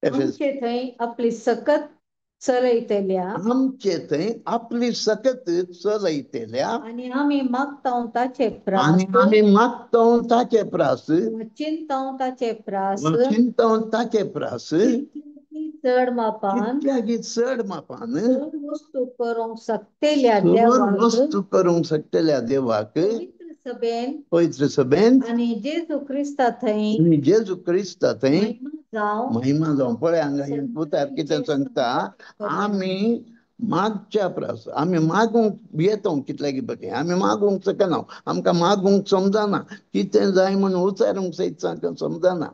आमचे थंय आपली सकत चलयतल्या, आमचे थंय आपली सकत चलयतल्या आनी आमी मागता ताचे प्रास, आनी आमी मागता ताचे प्रास, चिंता ताचे प्रास, चिंता ताचे प्रास, चड मापान, कितल्यागी चड मापान वस्तू करूंक शकतल्या देवाक, वस्तू करूंक शकतल्या देवाक पवित्र सभेन, पवित्र सभेन आनी जेजू क्रिस्ता थंय, आनी जेजू क्रिस्ता थंय महिमा जावं. पळय हांगा पुतार कितें सांगता, आमी मागच्या प्रास, आमी मागूंक भियेता कितल्यागी बरें, आमी मागूंक शकना, आमकां मागूंक समजना, कितें जाय म्हूण उचारूंक सयत समजना.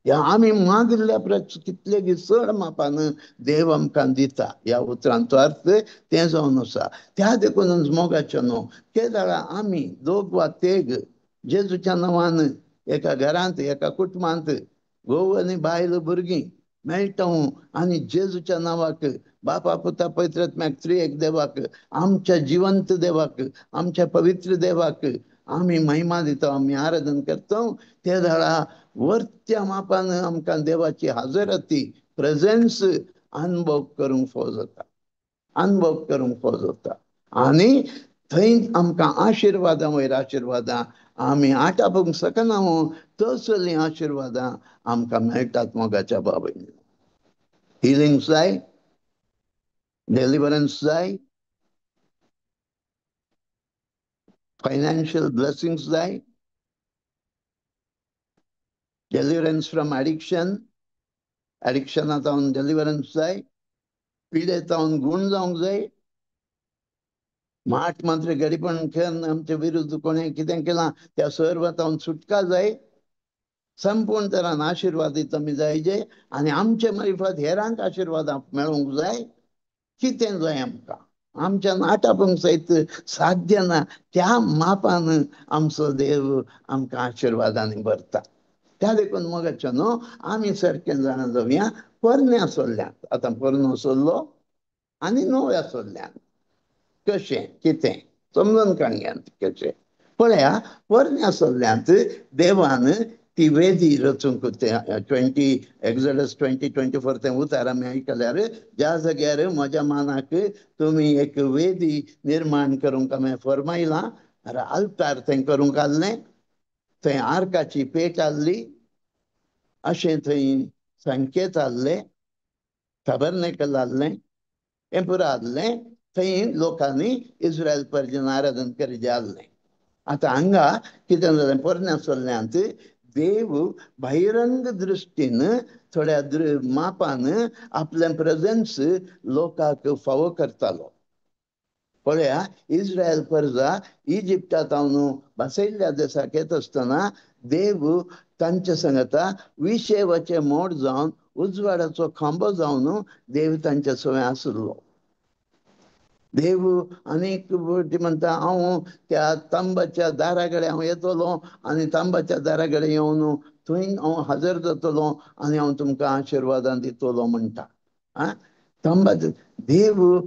ह्या आमी मागिल्ल्या प्रास कितलेगी चड मापान देव आमकां दिता. ह्या उतरांचो अर्थ तें जावन आसा. त्या देखून मोगाचें न्हू केदाळा आमी दोग वा तेग जेजूच्या नांवान एका घरांत एका कुटुंबांत घोव आनी बायल भुरगीं मेळटा आनी जेजूच्या नांवाक बापा पुता पवित्र त्रिएक देवाक, आमच्या जिवंत देवाक, आमच्या पवित्र देवाक आमी महिमा दिता, आमी आराधन करता. ते दाळा वरत्या मापान आमकां देवाची हाजरती प्रेझेन्स अनुभव करूंक फावो जाता, अनुभव करूंक फावो जाता. आनी थंय आमकां आशिर्वादां वयर आशिर्वादां आमी आटापूंक शकना तसलीं आशिर्वादां आमकां मेळटात मोगाच्या बाबतींत. हिलिंग्स जाय, डेलिवरन्स जाय, फायनान्शियल ब्लेसिंग्स जाय, डेलिवरन्स फ्रॉम एडिक्शन, एडिक्शना जावन डेलिवरन्स जाय, पिडे जावन गूण जावंक जाय, माट मंत्र गरीबण खेळन आमचे विरुद्ध कोणें कितें केलां त्या सर्व जावन सुटका जाय, संपूर्ण तरान आशिर्वादीत आमी जायजे आनी आमचे मारिफात हेरांक आशिर्वादां मेळूंक जाय. कितें जाय आमकां, आमच्या नाटापूंक सयत साध्य ना त्या मापान आमचो देव आमकां आशिर्वादांनी भरता. त्या देखून मोगाचें न्हू आमी सारकें जाणा जावया पोरण्या सोल्ल्यात, आतां पोरणो सोल्लो आनी नव्या सोल्ल्यात कशें कितें समजून काडया कशें. पळया पोरण्या सोल्ल्यांत देवान ती वेदी रचूंक 20 एक्सोडस 20:24 तें उतार आमी आयकल्यार, ज्या जाग्यार म्हज्या मानाक तुमी एक वेदी निर्माण करूंक हांवें फरमायलां, आल्तार थंय करूंक आहलें, थंय आर्काची पेट आहली, अशें थंय संकेत आहले, टॅबरनेकल आहलें, हें पुरो आहलें. थंय लोकांनी इस्रायल परजन आराधन करीत आहलें. आतां हांगा कितें जालें, पोरण्या सोल्ल्यांत देव बहिरंग दृश्टीन थोड्या मापान आपलें प्रेझेन्स लोकांक फावो करतालो. पळया इस्रायल परजा इजिप्ता जावन बसयल्ल्या देसाक येता आसतना देव तांच्या सांगता विशेवाचें मोड जावन उजवाडाचो खांबो जावन देव तांच्या सवें आसलो. देव आनीक म्हणटा हांव त्या तांबाच्या दारा कडेन हांव येतलो आनी तांबाच्या दारा कडेन येवन थंय हांव हजर जातलो आनी हांव तुमकां आशिर्वादां दितलो म्हणटा. आं, तांबाचो देव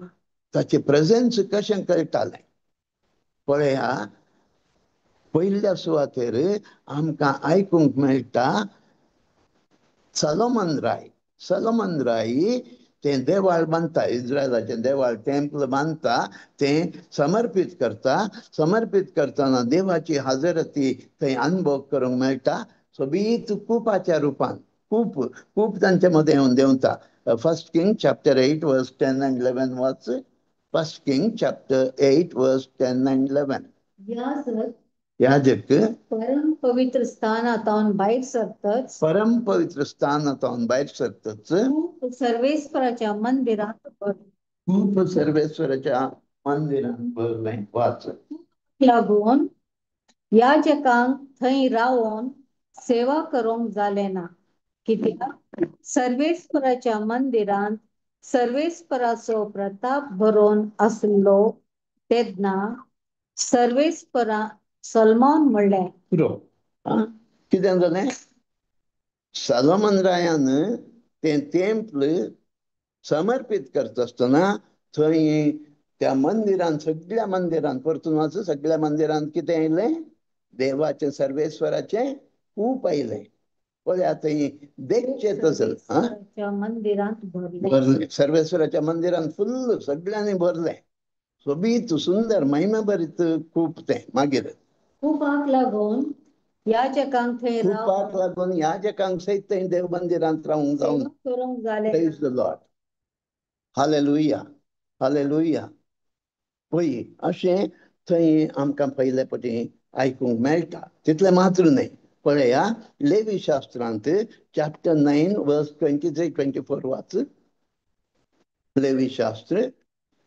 ताचें प्रेझेन्स कशें कळटालें पळया. पयल्या सुवातेर आमकां आयकूंक मेळटा सलोमन राय, सलोमन राय तें देवाळ बांदता, इस्रायलाचें देवाळ टेम्पल बांदता, तें समर्पीत करता. समर्पीत करतना देवाची हाजरती थंय अनुभव करूंक मेळटा सोबीत कुपाच्या रुपान. कूप कूप तांचे मदें येवन देंवता. 1 King chapter 8 verse 10 and 11 वाच. 1 King chapter 8 verse 10 and 11. याजक परम पवित्र स्थानांतावन भायर सरतच, परम पवित्र स्थानांतावन भायर सरतच खूप सर्वेश्वराच्या मंदिरांत भरलें, खूप सर्वेश्वराच्या मंदिरांत भरलें. वाच. लागून याजकांक थंय रावन सेवा करूंक जालें ना, कित्याक सर्वेस्पराच्या मंदिरांत सर्वेस्पराचो प्रताप भरून आसलो. तेन्ना सर्वेस्परा सलमान म्हणलें, पुरो. कितें जालें? सलोमन रायान तें तेंपल समर्पीत करता आसतना थंय त्या मंदिरान, सगळ्या मंदिरान परतून वाच, सगळ्या मंदिरान कितें आयलें? देवाचें, सर्वेश्वराचें खूब आयलें. पळय थंय देखचें तसं मंदिरांत भरलें, सर्वेश्वराच्या मंदिरांत फुल्ल सगळ्यांनी भरलें, सोबीत सुंदर महिमा भरीत खूब तें. मागीर कुपाक लागून याजकांक थंय कुपाक लागून याजकांक सयत थंय देव मंदिरांत रावंक जावन करूंक जालें. Praise the Lord, hallelujah, hallelujah. पळय अशें थंय आमकां पयले पटी आयकूंक मेळटा. तितलें मात्र न्हय, पळया लेवी शास्त्रांत चॅप्टर 9 वर्स 23 24 वाच. लेवी शास्त्र.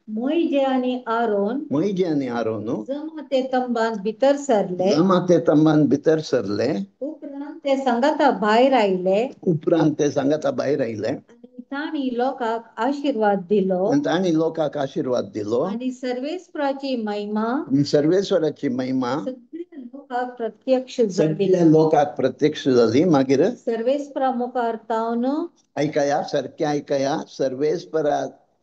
मोयजे आनी आरोन, मोयजे आनी आरोन जमाते तंबांत भितर सरले, जमाते तंबांत भितर सरले. उपरांत ते सांगाता भायर आयले, उपरांत ते सांगाता भायर आयले आनी तांणी लोकांक आशिर्वाद दिलो, आनी तांणी लोकांक आशिर्वाद दिलो. आनी सर्वेस्पराची महिमा, सर्वेश्वराची महिमा सगळ्या लोकांक प्रत्यक्ष जाली, सगळ्या लोकांक प्रत्यक्ष जाली. मागीर सर्वेस्परा मुखार तावन, आयकया सारकें आयकया, सर्वेस्परा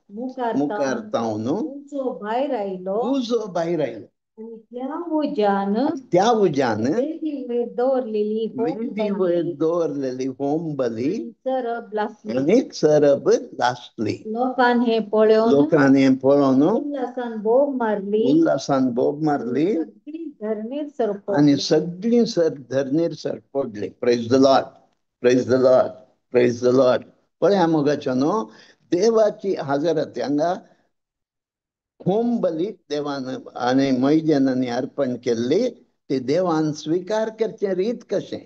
मुखार तावन उजो भायर आयलो, उजो भायर आयलो. आनी त्या उज्यान, त्या उज्यान वेदीवयर दवरलेली वेदीवयर दवरलेली होम बली चरब लासली, आनी चरब लासली. लोकान हें पळोवन, लोकान हें पळोवन उल्हासान बोब मारली, उल्हासान बोब मारली, सगळी धरणीर सरपडली, आनी सगळी धरणीर सरपडली. Praise the Lord, praise the Lord, praise the Lord. पळया मोगाचो न्हू, देवाची हजरत हांगा होम बली देवान आनी मैजनांनी अर्पण केल्ली ती देवान स्विकार करचें रीत कशें.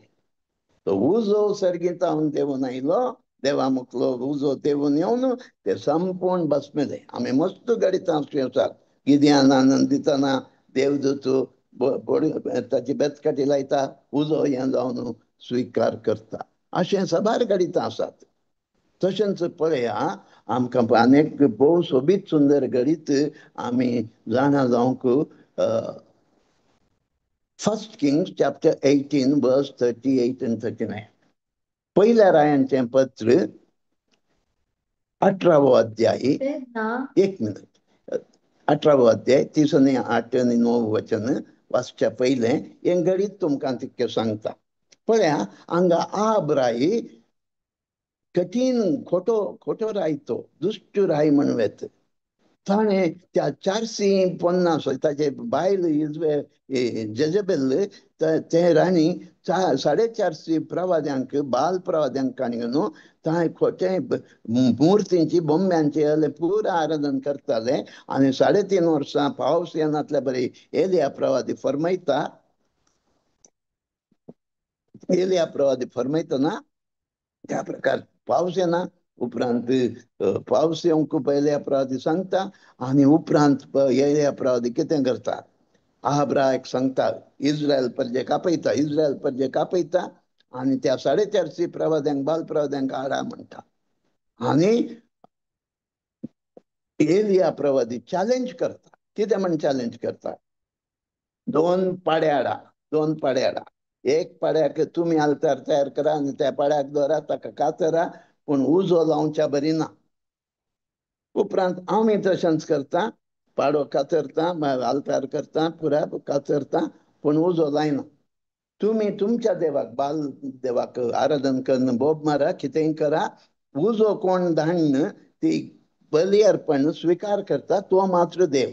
तो उजो सर्गीतावन देवून आयलो, देवा मुखलो उजो देवून येवन ते संपूर्ण भस्मेले. आमी मस्त गणितां आसात, गिद्यान आनंद दितना देवदूत ताची बेतकाटी लायता, उजो हें जावन स्विकार करता. अशें साबार गणितां आसात. तशेंच पळया आमकां अनेक भोव सोबीत सुंदर गणीत आमी जाणा जावंक 1 Kings chapter 18 verse 38 and 39. पयल्या रायांचें पत्र 18वो अध्याय, एक मिनट, 18वो अध्याय 38 आनी 9 वचन वाचच्या पयलें हें गणीत तुमकां तितकें सांगता. पळया हांगा आब राय कठीण खोटो खोटो राय, तो दुश्ट राय म्हणवेत. ताणें त्या 450 ताचे बायल जेजेबेल ते राणी 450 प्रवाद्यांक, बाल प्रवाद्यांक काणी न्हू ताणें खोटे मुर्तींची बोंब्यांची पुरा आराधन करताले. आनी 3.5 वर्सां पावस येनातल्या बरी एलिया प्रवादी फरमायता, एलिया प्रवादी फरमायतना त्या प्रकार पावस येना. उपरांत पावस येवंक पयल्या अपराधी सांगता आनी उपरांत येयल्या अपराधी कितें करता, आहाबराक सांगता इस्रायल परजे कापयता, इस्रायल परजे कापयता आनी त्या 450 प्रवाद्यांक, बाल प्रवाद्यांक आडा म्हणटा. आनी एलिया प्रवादी चॅलेंज करता. कितें म्हण चॅलेंज करता? 2 पाड्या हाडा, 2 पाड्या हाडा, एक पाड्याक तुमी आल्तार तयार करा आनी त्या पाड्याक दवरा, ताका कातरा, पूण उजो लावच्या बरी ना. उपरांत आमी तशेंच करता, पाडो कातरता, आल्तार करता, पुरा कातरता, पूण उजो लायना. तुमी तुमच्या देवाक, बाल देवाक आराधन करून बोब मारा, कितेंय करा, उजो कोण धाडन ती बली अर्पण स्विकार करता तो मात्र देव.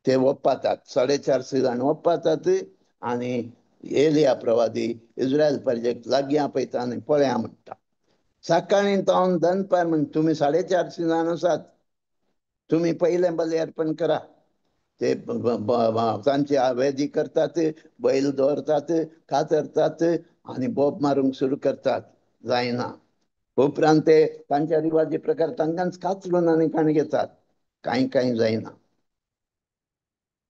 ते ओप्पातात, 450 जाण ओप्पातात आनी एलिया प्रवादी इस्रायल परजेक लागीं आपयता आनी पळया म्हणटा. सकाळीं तावन दनपार म्हण तुमी 450 जाण आसात, तुमी पयलें बली अर्पण करा. ते तांची वेदी करतात, बैल दवरतात, कातरतात आनी बोब मारूंक सुरू करतात. जायना. उपरांत ते तांच्या रिवाजी प्रकार तांकांच कातरून आनी काण घेतात. कांय कांय जायना.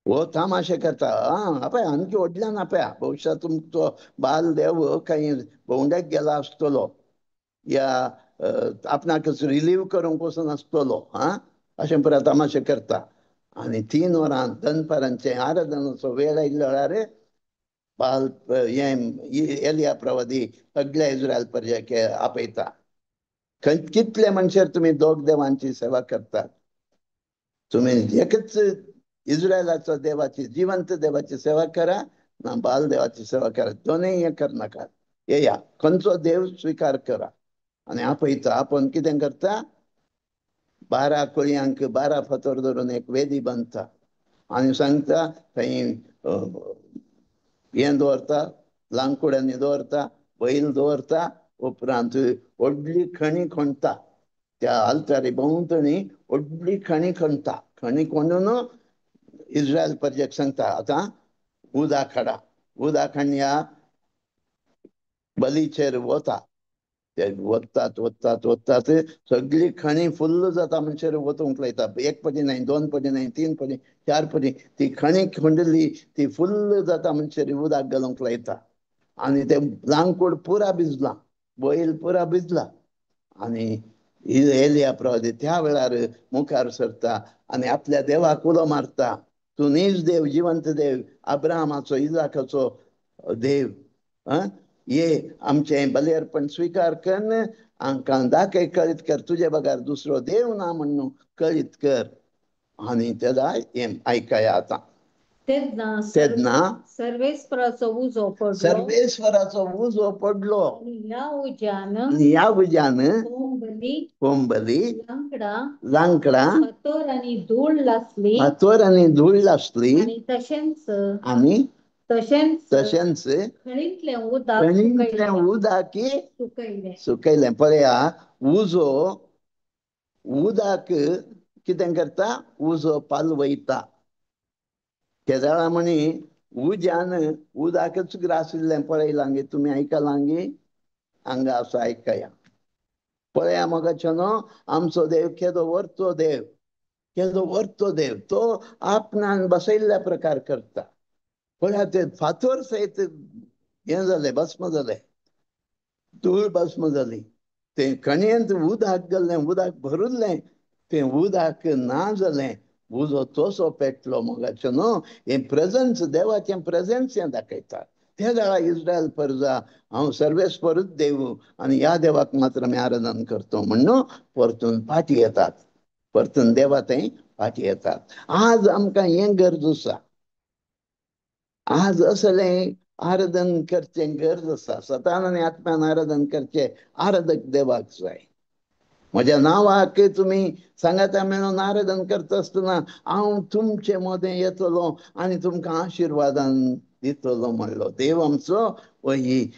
हो तामाशे करता. आं आपय आणखी व्हडल्यान आपया, भविश्या तुमचो बाल देव खंय भोंवडेक गेला आसतलो या आपणाकच रिलीव करूंक वचून आसतलो. आं अशें पुराय तामाशे करता. आनी 3 वरां दनपारांचे आराधनाचो वेळ आयिल्लो वेळार बाल हें एलिया प्रवादी सगळ्या इस्रायल प्रजेक आपयता. कितले म्हणसर तुमी दोग देवांची सेवा करतात? तुमी एकच इस्रायलाचो देवाची, जिवंत देवाची सेवा करा ना बाल देवाची सेवा करा, दोनूय हें करनाकात. येया खंयचो देव स्विकार करा. आनी आपयता. आपोवन कितें करता? 12 कुळयांक 12 फातर धरून एक वेदी बांदता आनी सांगता थंय हें दवरता, लांकुड्यांनी दवरता, बैल दवरता. उपरांत व्हडली खणी खणटा, त्या आल्तारी भोंवतणी व्हडली खणी खणटा. खणी खणून इस्रायल प्रजेक सांगता आतां उदक हाडा. उदक हाडून बलीचेर वता. ते वतात वतात वतात सगळी खणी फुल्ल जाता म्हणसर वतूंक लायता. 1 पटी न्हय, 2 पटी न्हय, 3 पटी, 4 पटी ती खणी खंडली ती फुल्ल जाता म्हणसर उदक घालूंक लायता. आनी तें लांकूड पुरा भिजलां, बैल पुरा भिजला. आनी एलिया प्रवादी त्या वेळार मुखार सरता आनी आपल्या देवाक उलो मारता, तूं नीज देव, जिवंत देव, अब्राहमाचो इजाकाचो देव, ये आमचें बलिअर्पण स्विकार कर, आमकां दाखय कळीत कर, तुजे बगर दुसरो देव ना म्हणून कळीत कर. आनी तेदा हें आयकया आतां. तेन्ना सर्वेस्वराचो उजो पडलो, सर्वेस्वराचो उजो पडलो ह्या उज्यान, ह्या उज्यान होमबली, लांकडां, फातर आनी धूळ लासली, फातर आनी धूळ लासली. आनी तशेंच, आनी तशेंच तशेंच खणींतलें उदक, खणींतलें उदक सुकयलें. सुकयलें. पळया उजो उदक कितें करता? उजो पालवयता. केदळा म्हणी उज्यान उदकच ग्रासिल्लें पळयलां गे तुमी? आयकलां गे? हांगा आसा आयकया. पळया मोगाचें न्हू, आमचो देव केदो व्हरतो देव, केदो व्हरतो देव. तो आपणान बसयल्ल्या प्रकार करता. पळया ते फातर सयत हें जालें, भस्म जालें, धूळ भस्म जाली. तें खणयेंत उदक गेल्लें, उदक भरिल्लें, तें उदक ना जालें. उजो तसो पेटलो मोगाचें न्हू. हें प्रेजन्स, देवाचें प्रेजन्स हें दाखयता. त्या वेळार इस्रायल प्रजा हांव सर्वेस्वरूच देव आनी ह्या देवाक मात्र आमी आराधन करतो म्हणून परतून फाटी येतात, परतून देवा थंय फाटी येतात. आज आमकां हें गरज आसा. आज असलें आराधन करचें गरज आसा. सतान आनी आत्म्यान आराधन करचें आराधक देवाक जाय. म्हज्या नांवाक तुमी सांगाता मेळून आराधन करता आसतना हांव तुमचे मदें येतलो आनी तुमकां आशिर्वादान दितलो म्हणलो देव आमचो. ही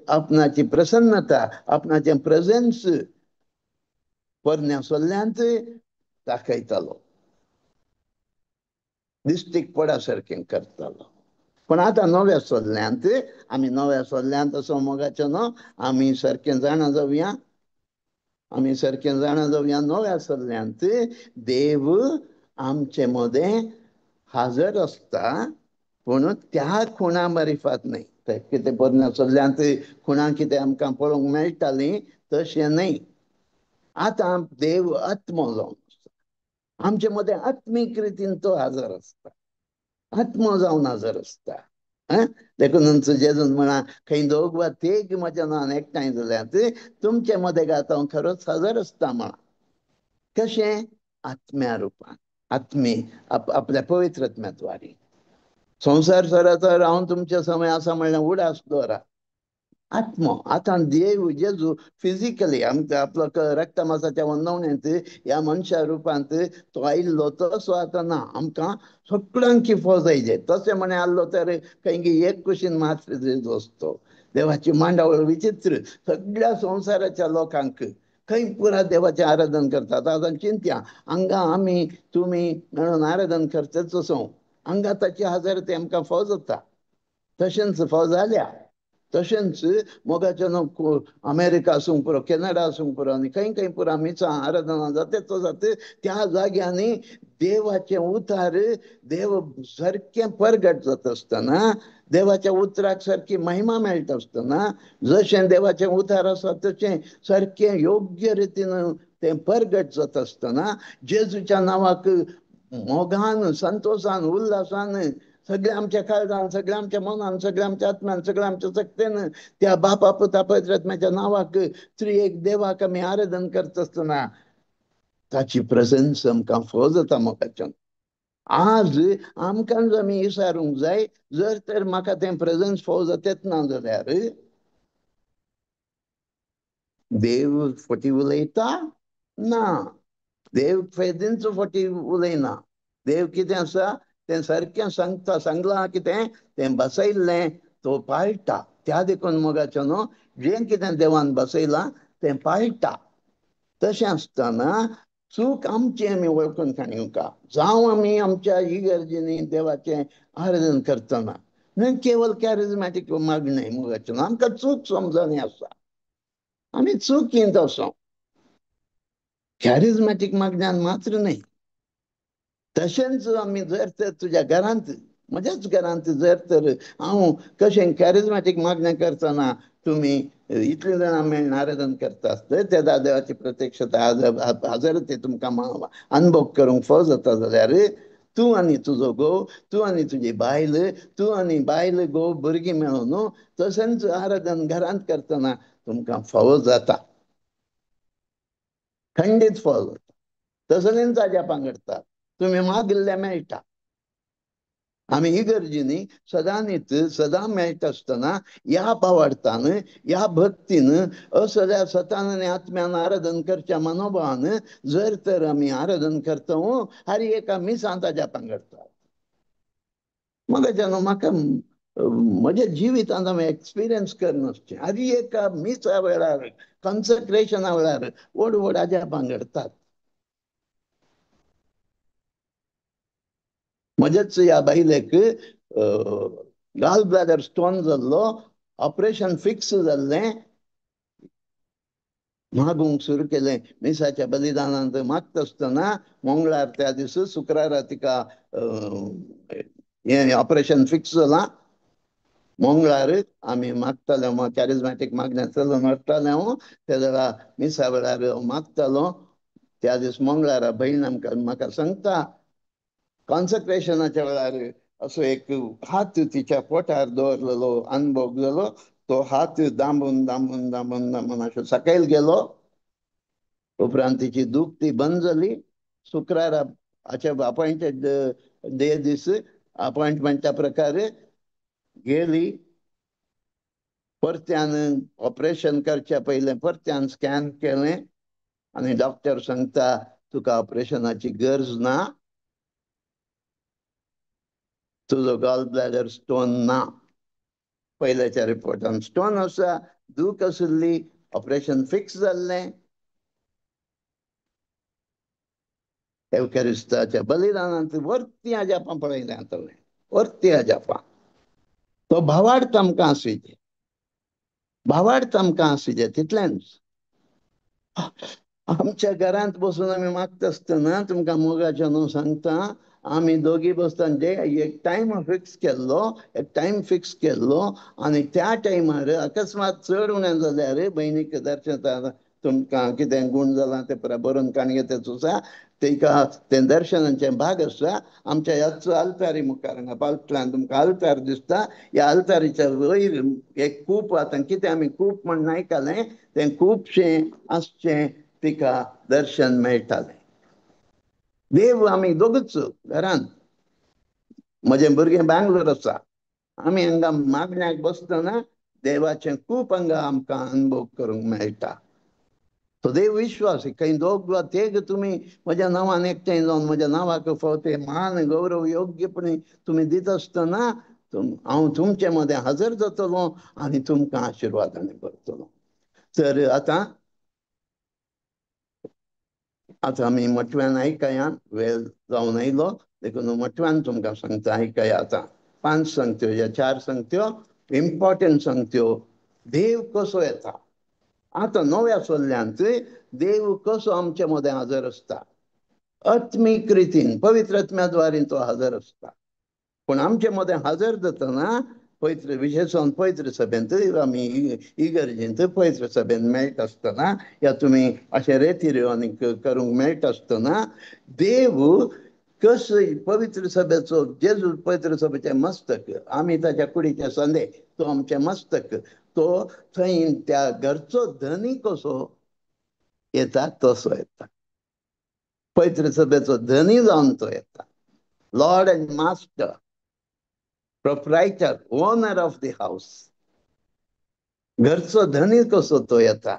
आपणाची प्रसन्नता, आपणाचें प्रेजन्स पोरण्या सल्ल्यांत दाखयतालो, दिश्टीक पडा सारकें करतालो. पण आतां नव्या सल्ल्यांत, आमी नव्या सल्ल्यांत असो मोगाचें न्हू, आमी सारकें जाणा जावया, आमी सारकें जाणा जावया. नव्या सल्ल्यांत देव आमचे मदें हाजर आसता, पूण त्या खुणा मारिफात न्हय. कितें पोरण्या सल्ल्यांत खुणा कितें आमकां पळोवंक मेळटालीं तशें न्हय. आतां देव आत्मो जावन आसता, आमचे मदें आत्मीक रितीन तो हाजर आसता, आत्मो जावन हाजर आसता. देखून जेजून म्हणा खंय दोग वा तेग म्हज्या नांवान एकठांय जाल्यात तुमचे मदें गात हांव खरोच हाजर आसता म्हणा. कशें? आत्म्या रुपान, आत्मी आपल्या पवित्र आत्म्याद्वारे. संवसार सरासर हांव तुमच्या समय आसा म्हणल्यार उडास दवरा. आत्मो आतां देव जेजू फिजिकली आमकां आपलो रक्तमासाच्या वंदवण्यांत ह्या मनशा रुपांत तो आयिल्लो तसो आतां ना. आमकां सगळ्यांकी फौज आयजे तशें म्हणे आसलो तर खंय एक कुशीन मात्र वचतो. देवाची मांडावळ विचित्र, सगळ्या संवसाराच्या लोकांक खंय पुरा देवाचें आराधन करतात. आतां चिंत्या हांगा आमी तुमी मेळून आराधन करतात तसो हांगा ताची हजर ते आमकां फौज जाता, तशेंच फौज जाल्या. तशेंच मोगाच्यान अमेरिका आसूंक पुरो, कॅनडा आसूंक पुरो आनी खंय खंय पुरो मिसां आराधना जाता तो जाता त्या जाग्यांनी देवाचें उतार देव सारकें परगट जाता आसतना, देवाच्या उतराक सारकी महिमा मेळटा आसतना, जशें देवाचें उतार आसा तशें सारकें योग्य रितीन तें परगट जाता आसतना जेजूच्या नांवाक मोगान, संतोशान, उल्हासान, सगळ्या आमच्या काळजान, सगळ्या आमच्या मनान, सगळ्या आमच्या आत्म्यान, सगळ्या आमच्या शक्तेन त्या बापा पुता पवित्र आत्म्याच्या नांवाक त्रिएक देवाक आमी आराधन करता आसतना ताची प्रेझेन्स आमकां फोव जाता. मोगाच्यान आज आमकां आमी विचारूंक जाय, जर तर म्हाका तें प्रेझेन्स फोव जातेच ना जाल्यार देव फटी उलयता ना, देव फेदींच फटी उलयना. देव कितें आसा तें सारकें सांगता, सांगलां कितें तें बसयल्लें तो पाळटा. त्या देखून मोगाचो न्हू जें कितें देवान बसयलां तें पाळटा. तशें आसतना चूक आमची आमी वळखून काडुंका, जावं आमी आमच्या इगर्जींनी देवाचें आराधन करतना न्हय केवल कॅरिज्मॅटीक मागणें मोगाचें न्हू, आमकां चूक समजणी आसा, आमी चुकींत आसा. कॅरिज्मॅटीक मागण्यान मात्र न्हय, तशेंच आमी जर तर तुज्या घरांत, म्हज्याच घरांत जर तर हांव कशें कॅरिज्मॅटीक मागणें करतना तुमी इतलीं जाणां मेळून आराधन करता आसत तेदा देवाची प्रत्यक्षता हजर ते तुमकां अनुभव करूंक फाव जाता जाल्यार तूं आनी तुजो घोव, तूं आनी तुजी बायल, तूं आनी बायल घोव भुरगीं मेळून न्हू तशेंच आराधन घरांत करतना तुमकां फावो जाता, खंडीत फावो जाता. तसलेंच अजापां घडटा, तुमी मागिल्लें मेळटा. आमी इगर्जींनी सदांनीच सदां मेळटा आसतना ह्या भावार्थान, ह्या भक्तीन, असल्या सतान आनी आत्म्यान आराधन करच्या मनोभावान जर तर आमी आराधन करता हर एका मिसांत अजापां घडटा. म्हाका म्हाका म्हज्या जिवितांत हांवें एक्सपिरियन्स करनासचें, हर एका मिसा वेळार, कॉन्सक्रेशना वेळार व्हड व्हड अजापां घडटात. म्हज्याच ह्या बायलेक गाल ब्लॅडर स्टोन जाल्लो, ऑपरेशन फिक्स जाल्लें, मागूंक सुरू केलें मिसाच्या बलिदानांत मागता आसतना मंगळार त्या दीस शुक्रारा तिका हें ऑपरेशन फिक्स जालां. मंगळार आमी मागताले, कॅरिज्मॅटीक मागणें चलोवन व्हरतालें हांव, त्या वेळार मिसा वेळार हांव मागतालो. त्या दीस मंगळारा भयण आमकां म्हाका सांगता कॉन्सक्रेशनाच्या वेळार असो एक हात तिच्या पोटार दवरलेलो अनुभव जालो, तो हात दांबून दांबून दांबून दांबून अशें सकयल गेलो. उपरांत तिची दूख ती बंद जाली. शुक्रारा हाचे अपॉइंटेड डे दीस अपॉइंटमेंटा प्रकारे गेली. परत्यान ऑपरेशन करच्या पयलें परत्यान स्कॅन केलें आनी डॉक्टर सांगता तुका ऑपरेशनाची गरज ना, तुजो गॉल ब्लॅडर स्टोन ना. पयल्याच्या रिपोर्टान स्टोन आसा, दूख आशिल्ली, ऑपरेशन फिक्स जाल्लें. एवकरिस्ताच्या बलिदानांत वरती अजापां पळयलें हांवें, वरती अजापां. तो भावार्थ आमकां आसुचे, भावार्थ आमकां आसुचे तितलेंच. आमच्या घरांत बसून आमी मागता आसतना तुमकां मोगाचें न्हू सांगता, आमी दोगी बसतना जे एक टायम फिक्स केल्लो, एक टायम फिक्स केल्लो आनी त्या टायमार अकस्मात चड उणें जाल्यार भयणीक दर्शन तुमकां कितें गूण जालां तें बरोवन काडून घेता आसा, तिका तें दर्शनाचें भाग आसा. आमच्या ह्याच आल्तारी मुखार हांगा पालतल्यान तुमकां आल्तार दिसता, ह्या आल्तारीच्या वयर एक कूप आतां कितें आमी कूप म्हण आयकलें, तें खुबशें आसचें तिका दर्शन मेळटालें. देव आमी दोगूच घरांत, म्हजें भुरगें बेंगलोर आसा, आमी हांगा मागण्याक बसतना देवाचें खूब हांगा आमकां अनुभव करूंक मेळटा. तो देव विश्वास, खंय दोग वा तेग तुमी म्हज्या नांवान एकठांय जावन म्हज्या नांवाक फावो ते मान गौरव योग्यपणी तुमी दिता आसतना हांव तुमचे मदें हजर जातलो आनी तुमकां आशिर्वादांनी भरतलो. तर आतां आतां आमी मटव्यान आयकया, वेळ जावन आयलो देखून मटव्यान तुमकां सांगता आयकया. आतां 5 सांगत्यो या 4 सांगत्यो, इम्पॉर्टंट सांगत्यो, देव कसो येता आतां नव्या सल्ल्यांत, देव कसो आमचे मदें हजर आसता. आत्मीक रितीन पवित्र आत्म्या द्वारे तो हजर आसता. पूण आमचे मदें हजर जातना पवित्र, विशेश जावन पवित्र सभेंत, आमी इगर्जेंत पवित्र सभेंत मेळटा आसतना या तुमी अशें रेती आनी करूंक मेळटा आसतना देव कस पवित्र सभेचो, जेजू पवित्र सभेचें मस्तक, आमी ताच्या कुडीचे संदे, तो आमचें मस्तक, तो थंय त्या घरचो धनी कसो येता तसो येता. पवित्र सभेचो धनी जावन तो येता. Lord and master, proprietor, owner of the house. घरचो धनी कसो तो येता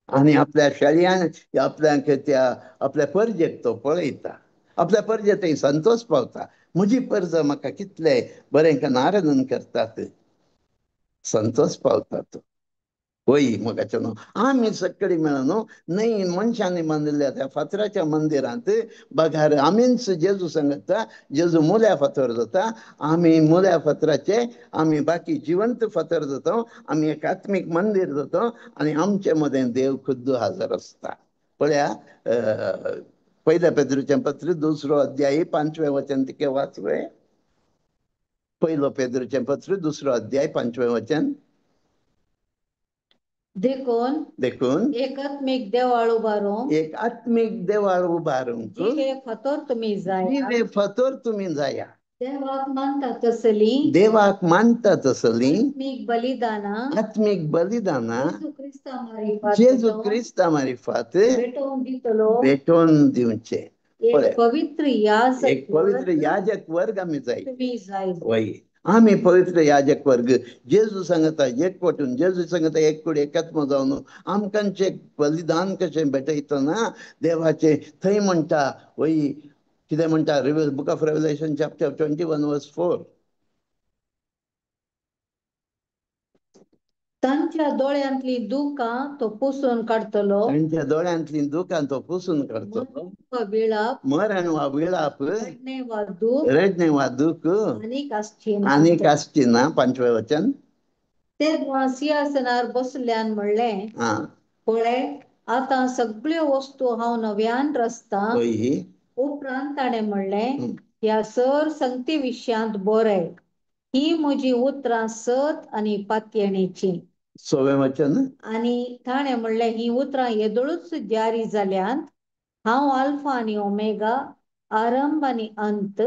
आनी आपल्या शेळयान आपल्याक त्या आपल्या परजेक तो पळयता, आपल्या परजे थंय संतोष पावता. म्हजी परजा म्हाका कितले बरें आराधन करतात, संतोष पावता तो. वय मोगाचें न्हू, आमी सगळीं मेळून न्हय मनशांनी बांदिल्ल्या त्या फातराच्या मंदिरांत बघार आमीच जेजू सांगता, जेजू मुल्या फातर जाता, आमी मुल्या फातराचे, आमी बाकी जिवंत फातर जाता, आमी एक आत्मीक मंदीर जाता आनी आमचे मदें देव खुद्द हजर आसता. पळया पयल्या पेद्रूचें पत्र 2 अध्याय 5वें वचन तिके वाचवे. पयलो पेद्रूचें पत्र 2 अध्याय 5वें वचन. देखून देखून एक आत्मीक देवाळ उबारूंक, एक आत्मीक देवाळ उबारूंक जिवे फातर तुमी जाया, जिवे फातर तुमी जाया, देवाक मानता तसली, देवाक मानता तसली आत्मीक बलिदाना, आत्मीक बलिदाना जेजू क्रिस्ता मारिफात, जेजू क्रिस्ता मारिफात भेटोवन दितलो, भेटोवन दिवचे. एक पवित्र याजक, एक पवित्र याजक वर्ग आमी जाय, तुमी जाय. वय आमी पवित्र याजक वर्ग. जेजू सांगता एकवटून, जेजू सांगता एक कुड एकात्म जावन आमकांचे बलिदान कशें भेटयतना देवाचें थंय म्हणटा. वय कितें म्हणटा? Book of Revelation chapter 21 verse 4. तांच्या दोळ्यांतली दुकां तो पुसून काडटलो, तांच्या दोळ्यांतली दुकां तो पुसून काडटलो, विळाप, मरण वा विळाप, रडणे वा दूख, रडणे वा दूख आनीक आसची ना, आनीक आसची ना. 5वें वचन. तेन्ना सिंहासनार बसल्यान म्हणलें, पळय आतां सगळ्यो वस्तू हांव नव्यान रचतां. उपरांत ताणें म्हणलें, ह्या सर संगती विशयांत बरय, ही म्हजी उतरां सत आनी पातयेणेची. 6वें वचन. आनी ताणें म्हणलें, ही उतरां येदोळूच जारी जाल्यांत. हांव अल्फा आनी ओमेगा, आरंभ आनी अंत.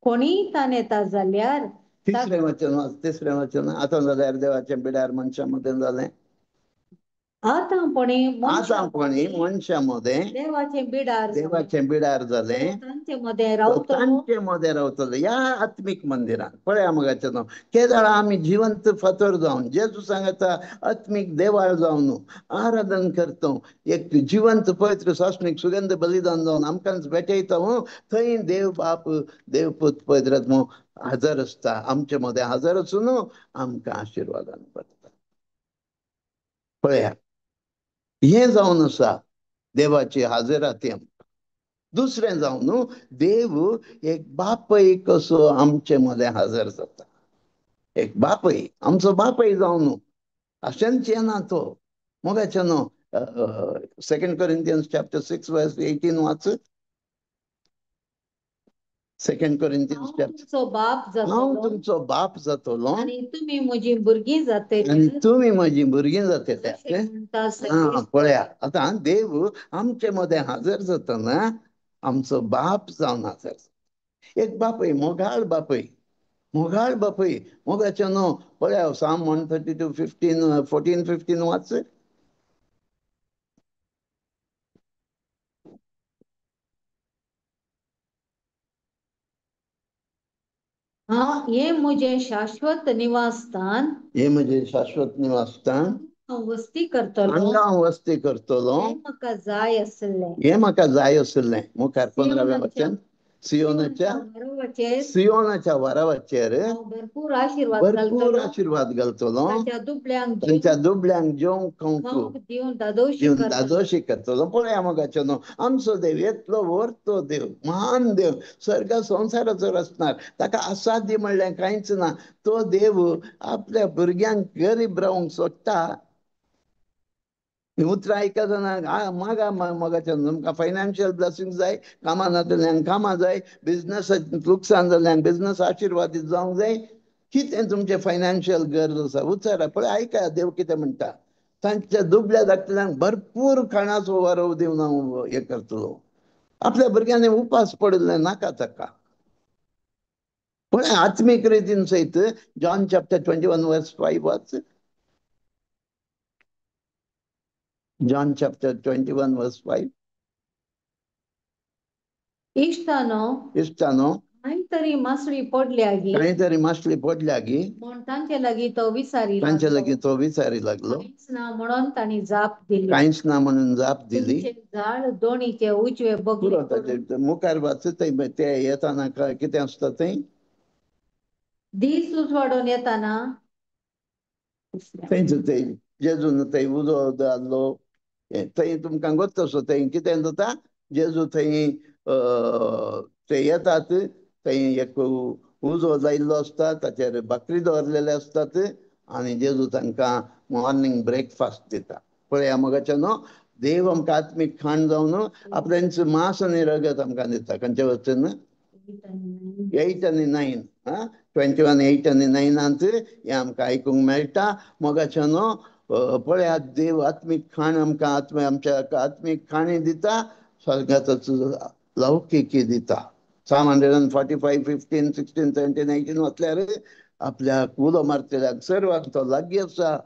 कोणीय ताणें जाल्यार. 3रें वचन. 3रें वचन. आतां जाल्यार देवाचें बिडार मनशां मदें जालें. आतां कोणी आतां कोणी मनशां मदें देवाचें बिडार, देवाचें बिडार जालें, तांचे मदें रावतलो, तांचे मदें रावतलो. ह्या आत्मीक मंदिरान पळया मोगाचें न्हू, केदळा आमी जिवंत फातर जावन जेजू सांगता आत्मीक देवाळ जावन आराधन करता, एक जिवंत पवित्र सासणीक सुगंध बलिदान जावन आमकां भेटयता. थंय देव बाप, देव पूत, पवित्र आत्मो हजर आसता, आमचे मदें हजर आसून आमकां आशिर्वादान करता. पळया हें जावन आसा देवाची हाजराती आमकां. दुसरें जावन देव एक बापय कसो आमचे मदें हजर जाता. एक बापय, आमचो बापय जावन अशेंच येना तो. मोगाचें न्हू, 2 Corinthians chapter 6 verse 18 वाच. 2 Corinthians chapter. बाप हांव तुमचो बाप जातलो आनी तुमी म्हजी भुरगीं जातली, आनी तुमी म्हजी भुरगीं जातले. पळया आतां देव आमचे मदें हजर जातना आमचो बाप जावन हजर जाता. एक बापय, मोगाळ बापय, मोगाळ बापय. मोगाचें न्हू, पळया Psalm 132 15 14 15 वाच. हे म्हजें शाश्वत निवासस्थान, हे म्हजें शाश्वत निवासस्थान, हांव वस्ती करतलो, हांगा हांव वस्ती करतलो, हें म्हाका जाय आसलें, हें म्हाका जाय आसलें. मुखार 15वें वचन. सियोनाच्या वारावाचेर सियोनाच्या वारावाचेर हांव भरपूर आशिर्वाद भरपूर घालतलो, आशिर्वाद घालतलो, तांच्या दुबळ्यांक तांच्या दुबळ्यांक जेवंक खावंक खावंक दिवन धादोशी दिवन करतलो. धादोशी करतलो. पळया मोगाचें न्हू, आमचो देव येतलो व्हरतो देव, महान देव, स्वर्ग संवसाराचो रचणार, ताका असाध्य म्हणल्यार कांयच ना. तो देव आपल्या भुरग्यांक गरीब रावंक सोदता. उतरां आयकतना मागा मोगाचें, तुमकां फायनान्शियल ब्लेसिंग जाय, कामां नातल्यांक कामां जाय, बिजनस लुकसाण जाल्ल्यांक बिजनस आशिर्वादीत जावंक जाय, कितें तुमचें फायनान्शियल गरज आसा उचारा. पळय आयका देव कितें म्हणटा, तांच्या दुबल्या धाकटल्यांक भरपूर खाणाचो वारव दिवन हांव हें करतलो. आपल्या भुरग्यांनी उपास पडिल्लें नाका ताका. पळय आत्मीक रितीन सयत जॉन चॅप्टर 21 वर्स 5 वाच. जॉन चॅप्टर 21 वर्स 5. इश्टानो, इश्टानो, कांय तरी मासळी पडल्या गी, कांय तरी मासळी पडल्या गी म्हण तांचे लागीं तो विचारी तांचे लागलो. लागीं तो विचारी लागलो. कांयच ना म्हणून तांणी जाप दिली. कांयच ना म्हणून जाप दिली. तुमचें जाळ दोणीचे उजवे पुरो बगलेक ताचे पडून मुखार वाच. थंय ते येताना कितें आसता थंय, दीस उजवाडून येताना थंयच थंय जेजून थंय उजो जाल्लो, थंय तुमकां गोत्त आसो. थंय कितें जाता, जेजू थंय ते येतात, थंय एक उजो लायिल्लो आसता, ताचेर भाकरी दवरलेले आसतात आनी जेजू तांकां मॉर्निंग ब्रेकफास्ट दिता. पळया मोगाचें न्हू, देव आमकां आत्मीक खाण जावन आपल्याच मांस आनी रगत आमकां दिता. खंयचे वचून 8 आनी 9, 21 8 आनी 9 हें आमकां आयकूंक मेळटा. मोगाचें न्हू, पळयात देव आत्मीक खाण आमकां आमच्या आत्मीक खाणी दिता, स्वर्गाचो लौकिकी दिता. Psalm 145 15 16 17 18 वाचल्यार आपल्याक उलो मारतल्याक सर्वांक तो लागीं आसा,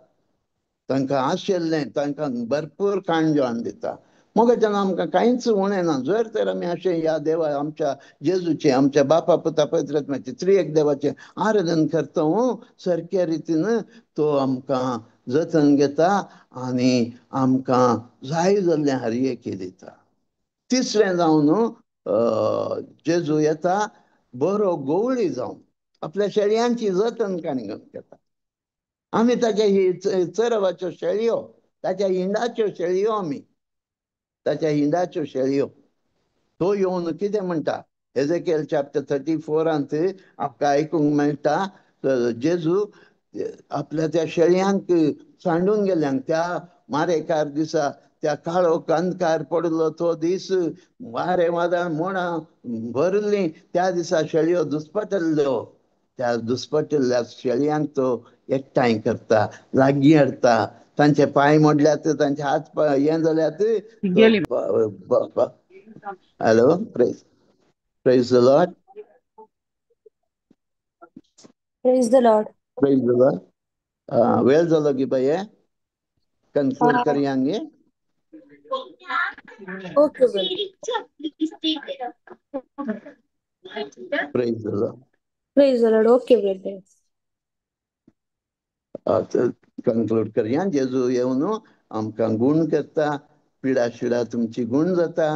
तांकां आशिल्लें तांकां भरपूर खाण जेवण दिता. मोगाच्यान आमकां कांयच उणें ना. जर तर आमी अशें ह्या देवा आमच्या जेजूचें, आमच्या बापा पुता पवित्र त्रिएक देवाचें आराधन करता, सारक्या रितीन तो आमकां जतन घेता आनी आमकां जाय जाल्लें हरयेकी दिता. तिसरें जावन जेजू येता बरो गवळी जावन आपल्या शेळयांची जतन काणी घेता. आमी ताच्या ही चरवाच्यो शेळयो, ताच्या हिंडाच्यो शेळयो, आमी ताच्या हिंडाच्यो शेळयो. तो येवन कितें म्हणटा, एजेकेल चॅप्टर 34 आमकां आयकूंक मेळटा, जेजू आपल्या त्या शेळयांक सांडून गेल्यांक त्या मारेकार दिसा, त्या काळो अंधकार पडलो तो दीस, वारें वादळ मोडां भरलीं, त्या दिसा शेळयो दुस्पटल्ल्यो. त्या दुस्पटिल्ल्या शेळयांक तो एकठांय करता, लागीं हाडटा. तांचे पांय मोडल्यात, तांचे हात पांय हें जाल्यात. Hello, praise praise the Lord. Praise the Lord. Praise the Lord. वेळ जालो की बाय, कन्क्लूड करया. Okay brother. Praise the Lord. Praise the Lord. Okay brother. Conclude करया. जेजू येवन आमकां गूण करता, पिडा शिडा तुमची गूण जाता,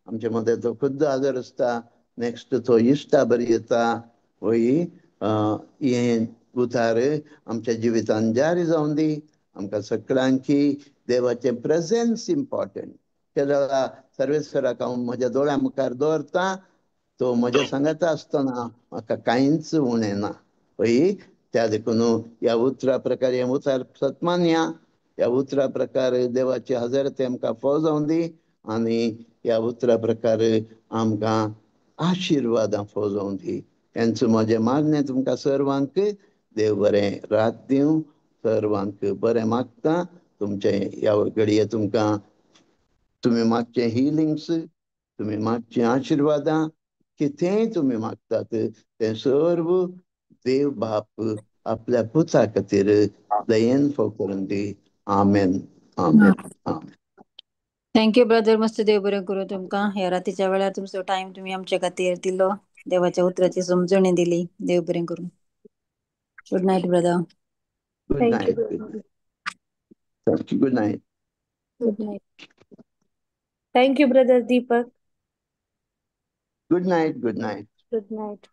आमचे मदें तो खुद्द हाजर आसता. नेक्स्ट तो इश्टा बरी येता. वय हें उतार आमच्या जिवितान जारी जावन दी. आमकां सगळ्यांकी देवाचें प्रेजेन्स इम्पॉर्टंट. केदळा सर्वेस्वराक हांव म्हज्या दोळ्या मुखार दवरता, तो म्हज्या सांगाता आसतना म्हाका कांयच उणें ना. हय, त्या देखून ह्या उतरा प्रकार, हें उतार सतमान्या, ह्या उतरा प्रकार देवाचे हजर ते आमकां फोव जावन दी आनी ह्या उतरा प्रकार आमकां आशिर्वादां फोव जावन दी. हेंच म्हजें मागणें तुमकां सर्वांक. देव बरें रात दिवं, सर्वांक बरें मागता. तुमचें ह्या घडये तुमकां तुमी मागचें हिलिंग्स, तुमी मागचीं आशिर्वादां, कितेंय तुमी मागतात तें सर्व देव बाप आपल्या पुता खातीर दयेन फोव करून दी. आमेन, आमेन, आमेन. Thank you brother. मस्त देव बरें करूं तुमकां. ह्या रातीच्या वेळार तुमचो टायम तुमी आमच्या खातीर दिलो, देवाच्या उतराची समजणी दिली. देव बरें करूं. Good night brother. Good Thank you night. Good brother. Night. Thank you. Good night. Good night. Thank you brother Deepak. Good night, good night. Good night.